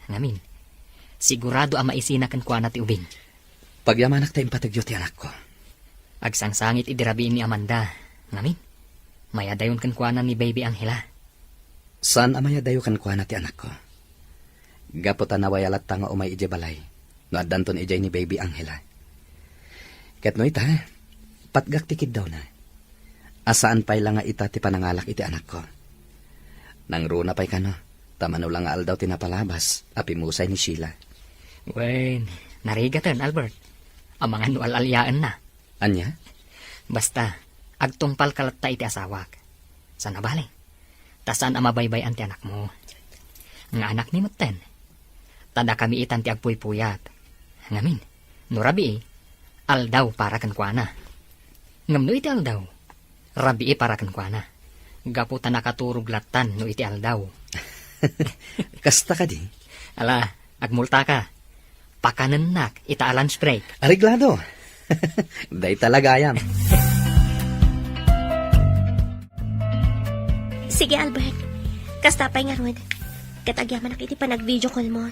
Ngamin, sigurado a maisina kenkuana ti ubing. Pagyamanak ta impategyo ti anakko. Agsangsangit idi rabii ni Amanda. Ngamin, mayadayon kenkuana ni Baby Angela. Saan a mayadayo kenkuana ti anakko. Gapu ta nawaya latta nga umay idiay balay no addanton idiay ni Baby Angela. Ket no ita, patgak ti kiddawna. A saan pay la nga ita ti panangalak iti anakko. Nangruna pay kano, ta mano la nga aldaw ti napalabas a pimmusay ni Sheila. Wen, narigaten, Albert. Amangan no al-aliaenna. Ania? Basta, agtungpalka latta iti asawak. Saan a bale. Ta saan a mabaybay-an ti anakmo. Nga anakmi metten. Ta dakami itan ti agpuypuyat. Ngamin, no rabii, aldaw para kenkuana. Ngem no iti aldaw, rabii para kenkuana. Gapu ta nakaturog lattan no iti aldaw. Kasta kadi? Ala, agmultaka. Pakanennak ita a lunch break. Areglado. Dayta la gayam. Sige, Albert. Kasta pay ngarud. Ket agyamanak iti panag-video call mo.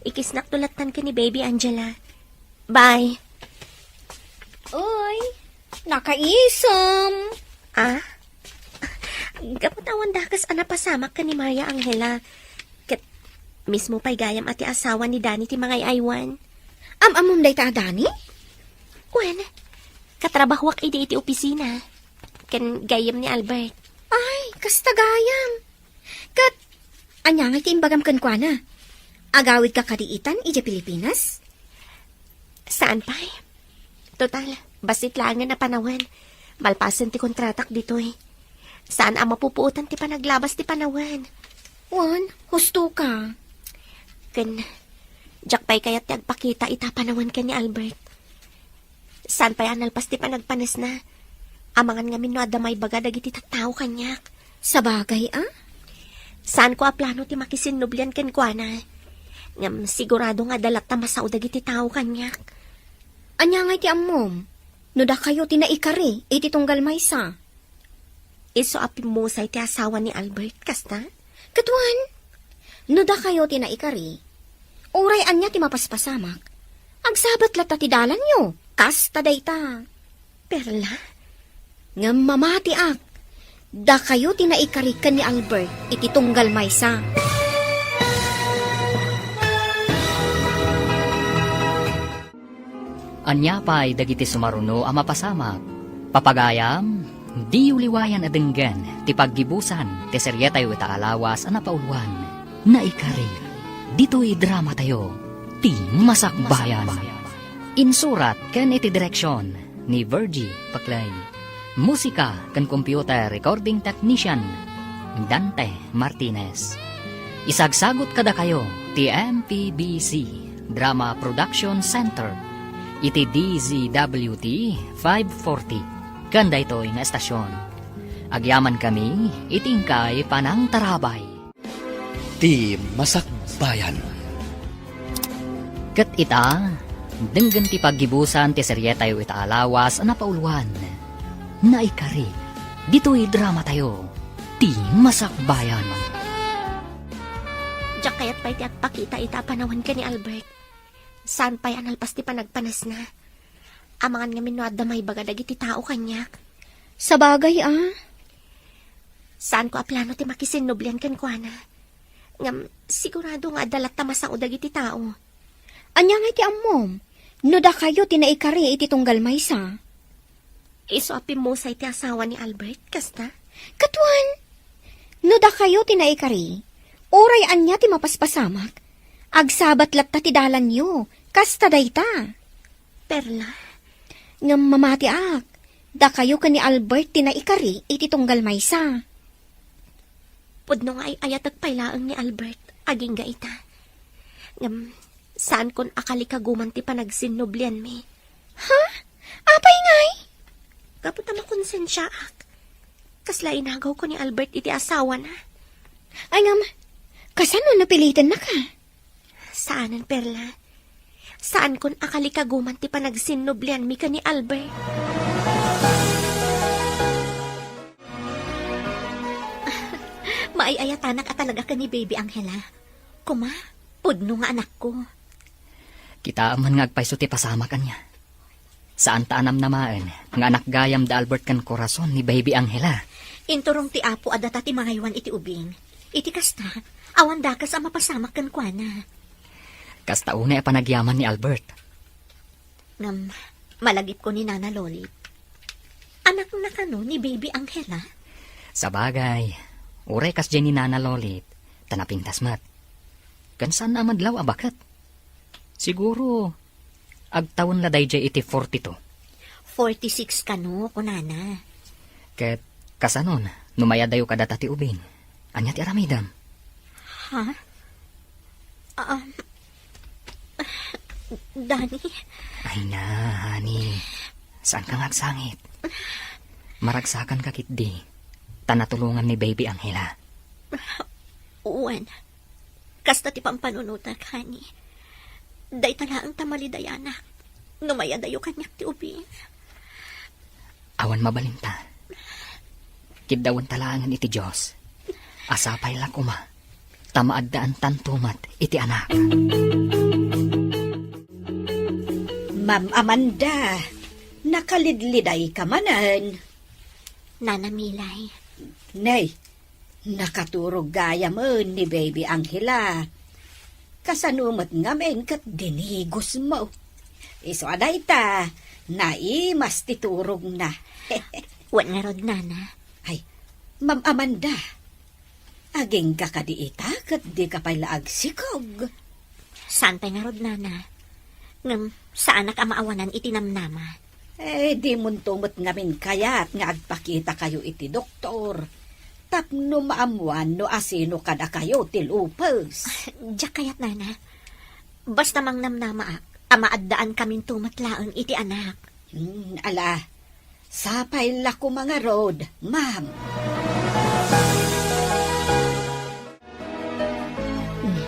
Ikisnakto lattan ken ni Baby Angela. Bye. Uy, nakaisem. Ah? Gapu ta awan dakes a napasamak ken ni Maria Angela. Ket mismo pay gayam a ti asawa ni Danny ti mangay-aywan. Am-ammom dayta a Danny? Wen, katrabahoak idi iti opisina. Ken gayyem ni Albert. Ay, kasta gayam. Ket, ania ngay ti imbagam kenkuana? Agawidka kadi itan idiay Pilipinas? Saan pay. Total, bassit laengen a panawen. Malpasen ti kontratak ditoy. Saan a mapupuotan ti panaglabas ti panawen. Wen, husto ka. Ken, diak pay kayat ti agpakita ita panawen ken ni Albert. Saan pay a nalpas ti panagpanesna. Amangan ngamin no adda maibaga dagiti tattao kaniak. Sabagay a? Saanko a plano ti makisinnublian kenkuana. Ngem sigurado nga adda latta masao dagiti tao kaniak. Ania ngay ti ammom? No dakayo ti naikari iti tunggal maysa? Isu a pimmusay ti asawa ni Albert, kasta? Ket wen, no dakayo ti naikari, uray ania ti mapaspasamak, agsabat latta ti dalanyo, kasta dayta. Perla? Ngem mamatiak, dakayo ti naikari ken ni Albert iti tunggal maysa. Ania pay dagiti sumaruno a mapasamak? Papagayam, diyo liwayan a denggen ti paggibusan ti serietayo ita a lawas a napauluan, Naikari, ditoy dramatayo, Ti Masakbayan. Insurat ken iti direksion ni Virgie Paclay. Musika ken computer recording technician, Dante Martinez. Isagsagut kadakayo ti M P B C Drama Production Center iti D Z W T five forty ken daytoy nga estasion. Agyamankami iti inkay panangtarabay. Ti Masakbayan. Ket ita, denggen ti paggibusan ti serietayo ita a lawas a napauluan, Naikari, ditoy dramatayo, Ti Masakbayan. Diak kayat pay ti agpakita ita a panawen ken ni Albert. Saan pay a nalpas ti panagpanesna. Amangan ngamin no adda maibaga dagiti tao kaniak. Sabagay a. Saanko a plano ti makisinnublian kenkuana. Ngem sigurado nga adda latta masao dagiti tao. Ania ngay ti ammom? No dakayo ti naikari iti tunggal maysa? Isu a pimmusay ti asawa ni Albert, kasta? Ket wen, no dakayo ti naikari, uray ania ti mapaspasamak, agsabat latta ti dalanyo, kasta dayta. Perla? Ngem mamatiak, dakayo ken ni Albert ti naikari iti tunggal maysa. Pudno nga ay-ayatek pay laeng ni Albert, agingga ita. Ngem, saankon a kalikaguman ti panagsinnublianmi. Ha? Apay ngay? Gapu ta makonsensiaak. Kasla inagawko ni Albert iti asawana. Ay ngem, kasano no pilitennaka? Saanen, Perla. Saankon a kalikaguman ti panagsinnublianmi ken ni Albert. Maay-ayatanak a talaga ken ni Baby Angela. Kuma, pudno nga anakko. Kitaem man nga agpayso ti pasamak, ania. Saan ta a namnamaen nga anak gayam da Albert ken Corazon ni Baby Angela. Inturong ti Apo a data ti mangaywan iti ubing. Iti kasta, awan dakes a mapasamak kenkuana. Kasta unay a panagyaman ni Albert. Ngem, malagipko ni Nana Lolit. Anakna kano ni Baby Angela? Sabagay, uray kasdiay ni Nana Lolit, ta napintas met. Ken saan a madlaw a baket. Siguro, agtawen la daydiay iti forty-two. Forty-six kano, kunana. Ket, kasanon, no mayadayo kadata ti ubing? Ania ti aramidem? Ha? Um, Danny? Ay na, honey. Saanka nga agsangit. Maragsakanka ketdi. Ta natulongan ni Baby Angela. Wen, kasta ti pampanunotak, honey. Dayta laeng ta malidayanak no mayadayo kaniak ti ubing. Awan mabalinta. Kiddawenta laengen iti Dios. A sapay la koma ta maaddaantanto met iti anak. Ma'am Amanda, nakalidlidayka manen. Nana Milay. Nay, nakaturog gayamen ni Baby Angela. Kasano met ngamin ket dinigosmo? Isu a dayta, naimas ti turogna. Wen ngarud, Nana. Ay, Ma'am Amanda, agingga kadi ita ket dika pay la agsikog? Saan pay ngarud, Nana. Ngem saanak a maawanan iti namnama. Eh, dimonto met ngamin kayat nga agpakitakayo iti doktor tapno maammoan no asino kadakayo ti lupes. Diak kayat, Nana. Basta mangnamnamaak a maaddaankaminto met laeng iti anak. Hmm, ala, sapay la koma ngarud, ma'am. Hmm,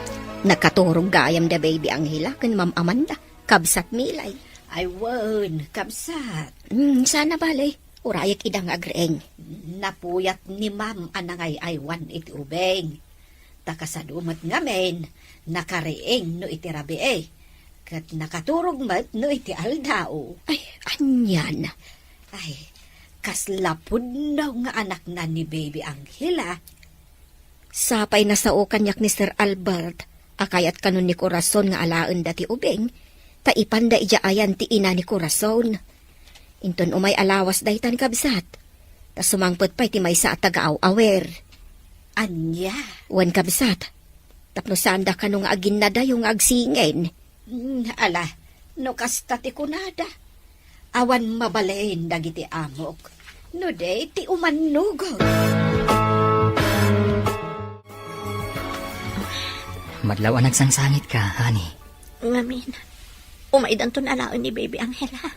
nakaturog gayam da Baby Angela ken Ma'am Amanda, kabsat Milay. Ay wen, kabsat. Hmm, saan a bale, urayek ida nga agriing. Napuyat ni Ma'am a nangay-aywan iti ubing. Ta kasano met ngamin, nakariing no iti rabii, ket nakaturog met no iti aldaw. Ay, anian? Ay, kasla pudno nga anakna ni Baby Angela. Sapay nasao kaniak ni Sir Albert a kayat kanon ni Corazon nga alaenda ti ubing, ta ipanda idiay ayan ti ina ni Corazon. Inton umay a lawas dayta ni kabsat, ta sumangpet pay ti maysa a taga-aw-awer. Ania? Wen, kabsat, tapno saanda kano nga aginnadayo nga agsingin. Hmm, ala, no kasta ti kunada, awan mabalin dagiti amok no di ti umannugod. Madlaw a nagsangsangitka, honey. Ngamin, umaydanton alaen ni Baby Angela.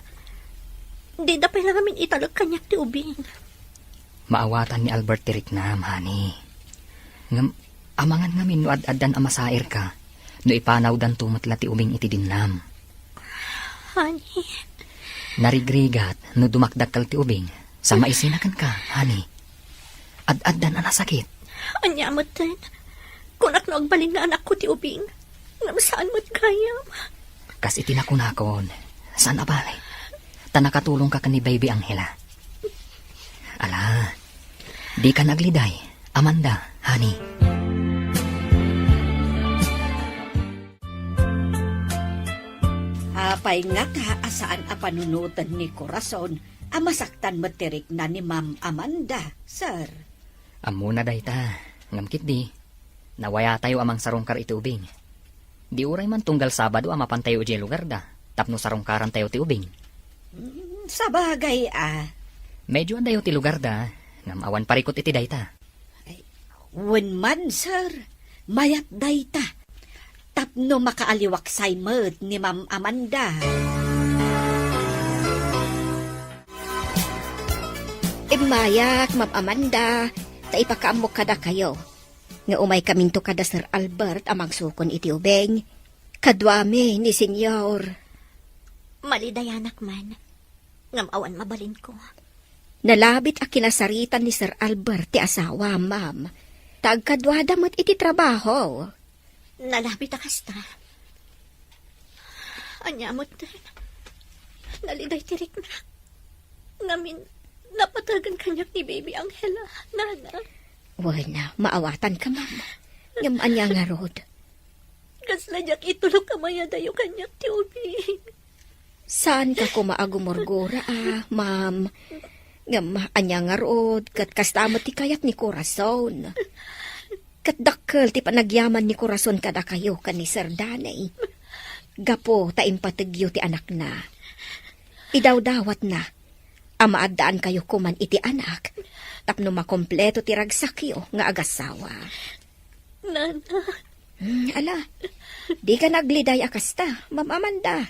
Dida pay la ngamin italek kaniak ti ubing. Maawatan ni Albert ti riknam, honey. Ngem, amangan ngamin no ad-addan a masairka, no ipanawdanto met la ti ubing iti dinnam. Honey. Narigrigat no dumakdakkel ti ubing, sa maisina kenka, honey. Ad-addan a nasakit. Ania metten? Kunak no agbalin nga anakko ti ubing. Ngem saan met gayam. Kas iti nakunakon, saan a bale. Ta nakatulongka ken ni Baby Angela. Ala, dika naagliday, Amanda, honey. Apay ngata a saan a panunoten ni Corazon a masaktan met ti rikna ni Ma'am Amanda, sir? Ammona dayta, ngem ketdi, nawayatayo a mangsarungkar iti ubing. Di uray man tunggal Sabado a mapantayo idiay lugarda tapno sarungkarantayo ti ubing. Mm, sabagay a. Medyo addayo ti lugarda, ngem awan parikut iti dayta. Ay, Wen man, sir, mayat dayta. Tapno makaaliwaksay met ni Ma'am Amanda. Immayak, Ma'am Amanda, ta ipakaammok kadakayo nga umaykaminto kada Sir Albert a mangsukon iti ubing. Kaduami ni Senyor. Malidayanak man, ngem awan mabalinko. Nalabit a kinasaritan ni Sir Albert ti asawa, ma'am. Ta agkaduada met iti trabaho. Nalabit a kasta. Ania metten, naliday ti riknak. Ngamin, napategen kaniak ni Baby Angela, nana. Wen, maawatanka, ma'am. Ngem ania ngarud? Kasla diak itulok a mayadayo kaniak ti ubing. Saanka koma a gumurgura, a, ma'am. Ngem ania ngarud, ket kasta met ti kayat ni Corazon. Ket dakkel ti panagyaman ni Corazon kadakayo ken ni Sir Danny. Gapu ta impategyo ti anakna. Idawdawatna a maaddaankayo koman iti anak tapno makompleto ti ragsakyo nga agasawa. Nana. Hmm, ala, dika nagliday a kasta, Ma'am Amanda.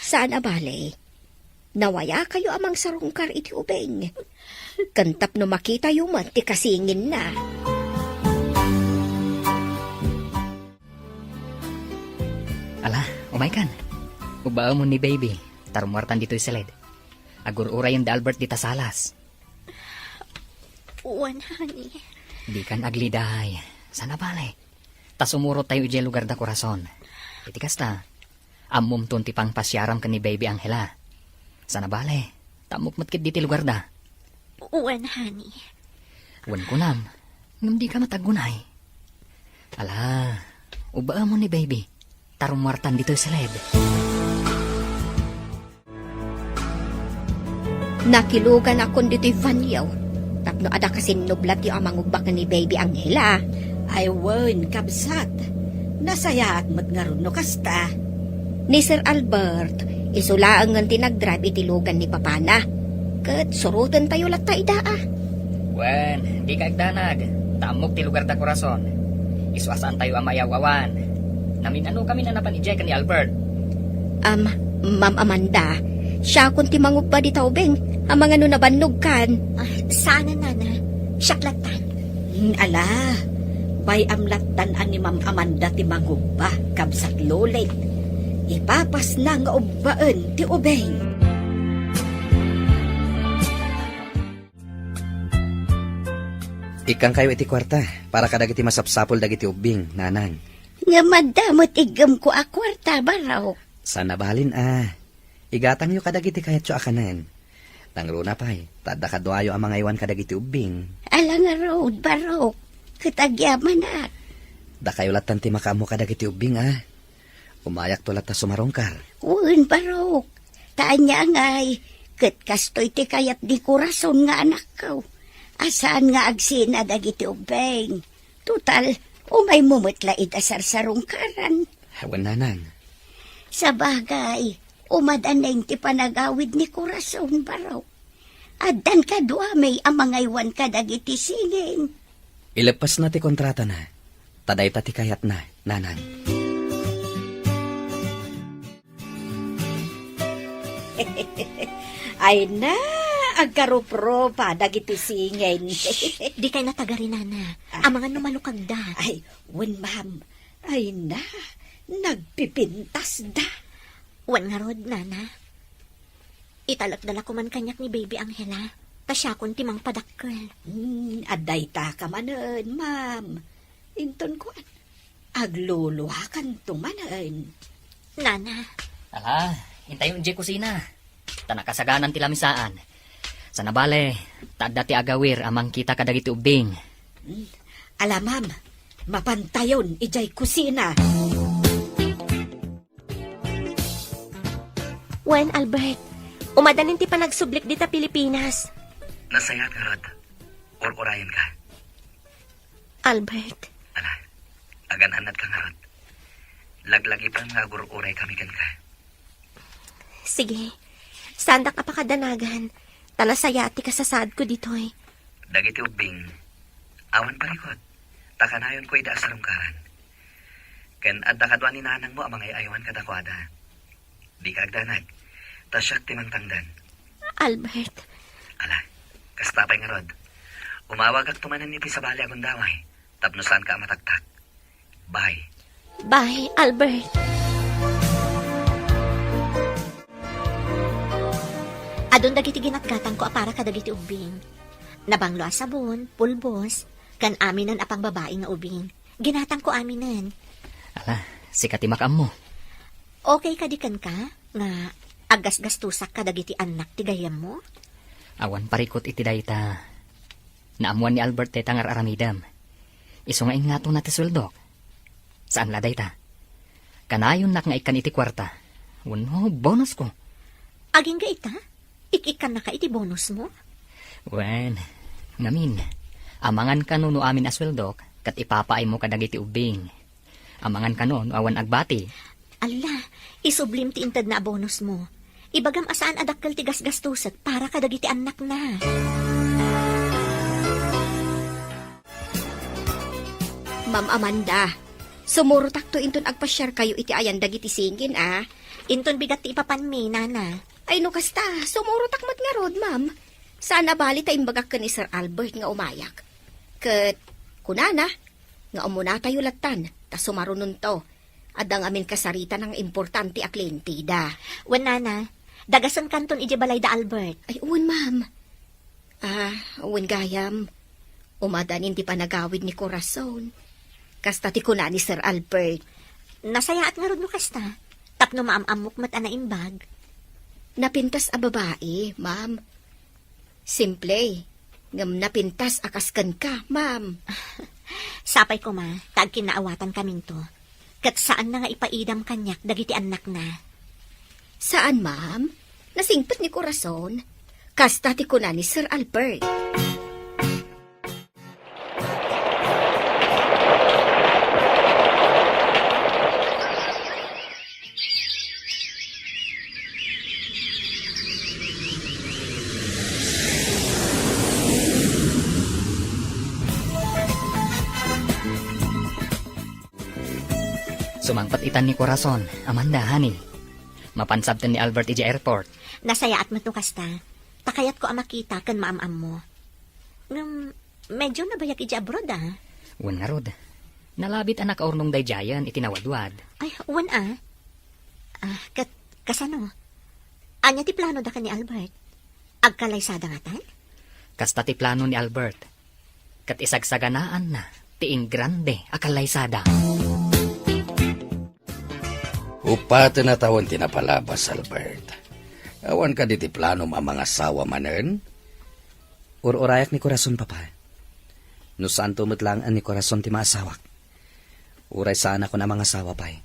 Saan a bale. Nawayakayo a mangsarungkar iti ubing. Ken tapno makitayo met ti kasinginna. Ala, umaykan. Ubbaemon ni Baby, ta rummuartan ditoy siled. Agur-urayen da Albert dita salas. Wen, honey. Dikan agliday. Saan a bale. Ta sumurot tayo idiay lugar da Corazon. Iti kasta, ammomton ti pangpasiaram ken ni Baby Angela. Saan a bale, ta ammok met ketdi ti lugar da. Wen, honey. Wen kunam, ngem dika met aggunay. Ala, ubbaemon ni Baby, ta rummuartan ditoy siled. Nakiluganakon ditoy vanyo tapno adda kasinnublatyo a mangubba ken ni Baby Angela. Ay wen, kabsat. Nasayaat met ngarud no kasta. Ni Sir Albert, isu laengen ti nagdrive iti lugan ni papana. Ket surotentayo latta ida, a. Wen, dika agdanag, ta ammok ti lugar da Corazon. Isu a saantayo a mayaw-awan. Namin-anokamin a napan idiay ken ni Albert. Am, Ma'am Amanda, siakon ti mangubba dita ubing. Amangan no nabannogkan. Ah, saan a, nana. Siak lattan. Hmm, ala, bay-am lattan a ni Ma'am Amanda ti mangubba, kabsat Lolit. Ipapasna nga ubbaen ti ubing. Ikkankayo iti kuarta para kadagiti masapsapul dagiti ubbing, nanang. Ngem adda met iggemko a kuarta, Barok. Saan a bale, a. Igatangyo kadagiti kayatyo a kanen. Nangruna pay, ta adda kaduayo a mangaywan kadagiti ubbing. Ala ngarud, Barok, ket agyamanak. Dakayo lattan ti makaammo kadagiti ubbing, a. Umayakto latta sumarungkar. Wen, Barok. Ta ania ngay, ket kastoy ti kayat ni Corazon nga anakko. A saan nga agsina dagiti ubbing. Total, umaymo met la ida sarsarungkaran. Wen, nanang. Sabagay, umadaneng ti panagawid ni Corazon, Barok. Addan kaduami a mangaywan kadagiti singin. Ileppasna ti kontratana, ta dayta ti kayatna, nanang. Ay na, agkaruprupa dagiti singin. Shh! Dikay natagari, nana. Ah. Amangan no malukagda. Ay, wen, ma'am. Ay na, nagpipintasda. Wen ngarud, nana. Italekda la koman kaniak ni Baby Angela, ta siakon ti mangpadakkel. Hmm, adda dayta ka manen, ma'am. Inton kuan, agluluakanto manen. Nana. Ala, intayon idiay kusina. Ta nakasaganan ti lamisaan. Saan a bale, ta adda ti agawir a mangkita kadagiti ubbing. Hmm, ala, ma'am, mapantayon idiay kusina. Wen, Albert, umadanin ti panagsublik dita Pilipinas. Nasayaat ngarud. Ur-urayenka. Albert. Ala, agan-annadka ngarud. Laglagipen nga agur-uraykami kenka. Sige. Saandak a pakadanagan, ta nasayaat ti kasasaadko ditoy. Dagiti ubbing, awan parikut. a kanayonko ida a sarungkaran. Ken adda kadua ni nanangmo a mangay-aywan kadakuada. Dika agdanag, ta siak ti mangtangdan. Albert. Ala, kasta pay ngarud. Umawagakto manen iti sabali a gundaway, tapno saanka a mataktak. Bye. Bye, Albert. Adun dagiti ginatgatangko a para kadagiti ubbing. Nabanglo a sabon, pulbos, ken aminen a pangbabai nga ubing. Ginatangko aminen. Ala, sika ti makaammo. Okay kadi kenka nga aggasgastusak kadagiti annak ti gayyemmo? Awan parikut iti dayta. Naammuan ni Albert dayta nga ar-aramidem. Isu nga ingngatona ti sueldok. Saan la dayta. Kanayonnak nga ikkan iti kuarta. Wenno bonusko. Agingga ita? Ik-ikkannaka iti bonusmo? Wen, ngamin, amangan kano no amin a sueldok, ket ipapaaymo kadagiti ubbing. Amangan kano no awan agbati. Alla, isublim ti intedna a bonusmo. Ibagam a saan a dakkel ti gasgastusek para kadagiti annakna. Ma'am Amanda, sumurotakto inton agpasiarkayo iti ayan dagiti singin, a? Inton bigat ti ipapanmi, nana. Ay, no kasta, sumurotak met ngarud, ma'am. Saan a bali ta imbagak ken ni Sir Albert nga umayak. Ket, kunana, nga umunatayo lattan, ta sumarunonto. Adda ngamin kasarita nga importante a klienteda. Wen, nana, dagasenkanton idiay balay da Albert. Ay, wen, ma'am. Ah, wen gayam. Umadanin ti panagawid ni Corazon. Kasta ti kuna ni Sir Albert. Nasayaat ngarud no kasta. Tapno maam-ammok met a naimbag. Napintas a babai, ma'am. Simple, ngem napintas a kas kenka, ma'am. Sapay koma, ta agkinnaawatan kaminto. Ket saanna nga ipaidam kaniak dagiti annakna. Saan, ma'am? Nasingpet ni Corazon. Kasta ti kuna ni Sir Albert. Sumangpet itan ni Corazon, Amanda, honey. Mapan sabten ni Albert idiay airport. Nasayaat met no kasta. Ta kayatko a makita ken maam-ammo. Ngem, medyo nabayag idiay abroad, a. Wen ngarud. Nalabit a nakaurnong daydiayen iti nawadwad. Ay, wen, a. Ah, ket kasano? Ania ti planoda ken ni Albert? Agkallaysada ngatan? Kasta ti plano ni Albert. Ket isagsaganaanna ti ingrande a kallaysada. Upaten a tawen ti napalabas, Albert. Awan kadi ti planom a mangasawa manen? Ur-urayak ni Corazon, Papa. No saanto met laeng ni Corazon ti maasawak, uray saanak a mangasawa pay.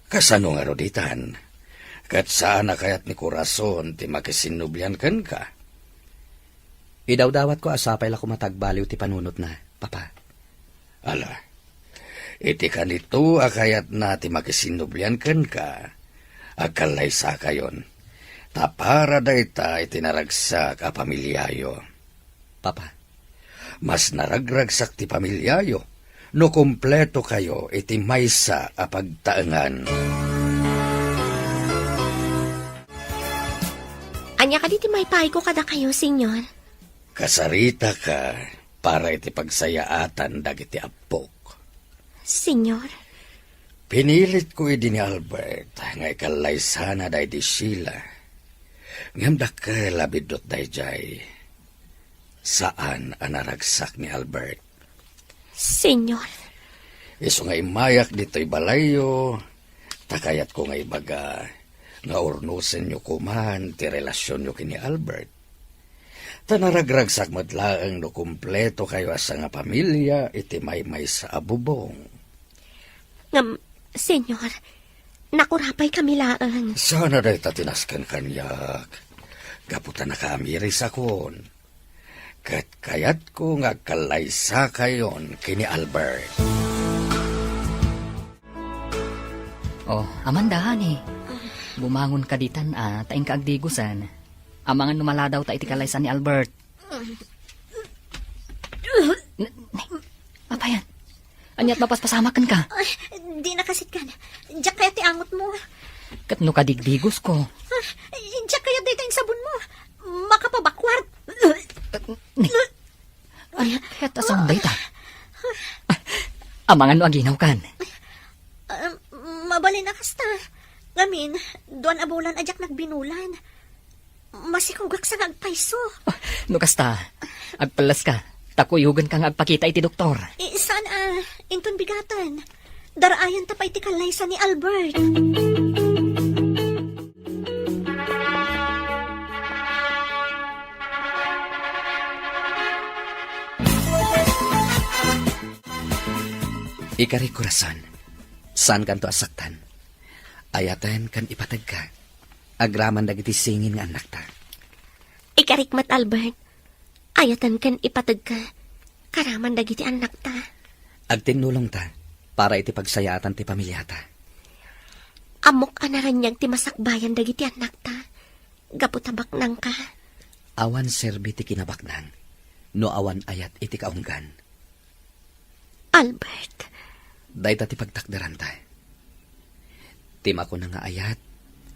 Kasano ngarud itan? Ket saan a kayat ni Corazon ti makisinnublian kenka? Idawdawatko a sapay la koma ta agbaliw ti panunotna, Papa. Ala, iti kanito a kayatna ti makisinnublian kenka, agkallaysakayon, ta para dayta iti naragsak a pamiliayo. Papa. Mas naragragsak ti pamiliayo no kumpleto kayo iti maysa a pagtaengan. Ania kadi ti maipayko kadakayo, Señor? Kasaritaka para iti pagsayaatan dagiti appok. Señor? Pinilitko idi ni Albert nga ikallaysana daydi Sheila. Ngem dakkel a biddut daydiay. Saan a naragsak ni Albert. Señor. Isu nga immayak ditoy balayyo, ta kayatko nga ibaga nga urnosenyo koman ti relasionyo ken ni Albert. Ta naragragsak met laeng no kumpleto kayo a sangapamilia iti maymaysa a bubong. Ngem, Señor, nakurapay kami laeng. Saan a dayta ti nasken kaniak. Gapu ta nakaamirisakon. Ket kayatko nga agkallaysakayon ken ni Albert. Oh, Amanda, honey. Bumangon ka ditan, a, ta inka agdigosen. Amangan no maladawta iti kallaysan ni Albert. N-, n-, apa yan? Ania't mapaspasamak kenka? Ay, di nakasitkan. Diak kayat ti angotmo. Ket no kadigdigosko? Ah, diak kayat dayta insabonmo. Makapabakwar. Ni, ania't kayat a saon dayta? Amangan no aginawkan. Ah, mabalin a kasta. Ngamin, duan a bulan a diak nagbinulan. Masikogak sa nga agpayso. Ah, no kasta, agpallaska, ta kuyogenka nga agpakita iti doktor. Eh, saan a, inton bigaten. Daraayanta pay ti kallaysa ni Albert. Ikari, korason, saankanto a saktan. Ayaten ken ipategka, agraman dagiti singin nga annakta. Ikarik met, Albert. Ayaten ken ipategka, karaman dagiti annakta. Agtinnulongta para iti pagsayaatan ti pamiliata. Ammok a naraniag ti masakbayan dagiti annakta, gapu ta baknangka. Awan serbi ti kinabaknang no awan ayat iti kaunggan. Albert. Dayta ti pagtakderanta. Ti makuna nga ayat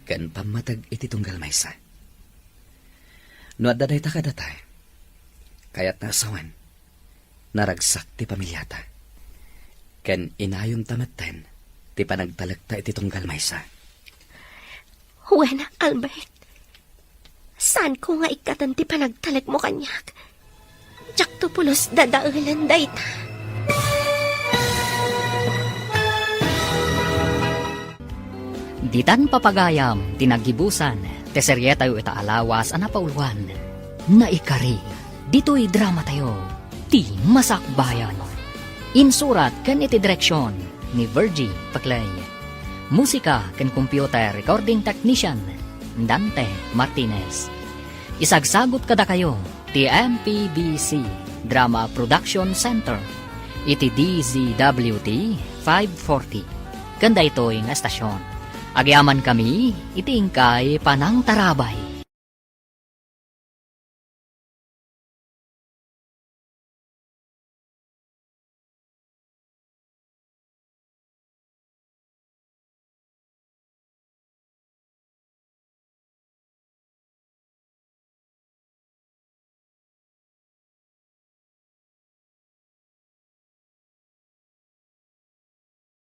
ken pammateg iti tunggal maysa. No adda dayta kadata, kayatna a sawen, naragsak ti pamiliata. Ken inayonta metten ti panagtalekta iti tunggal maysa. Wen, Albert. Saanko nga ikkaten ti panagtalekmo kaniak. Diakto pulos dadaelen dayta. Ditan papagayam ti naggibusan ti serietayo ita a lawas a napauluan, Naikari. Ditoy dramatayo, Ti Masakbayan. Insurat ken iti direksion ni Virgie Paclay. Musika ken computer recording technician, Dante Martinez. Isagsagut kadakayo ti M P B C Drama Production Center iti D Z W T five forty. Ken daytoy nga estasion, agyamankami iti inkay panangtarabay.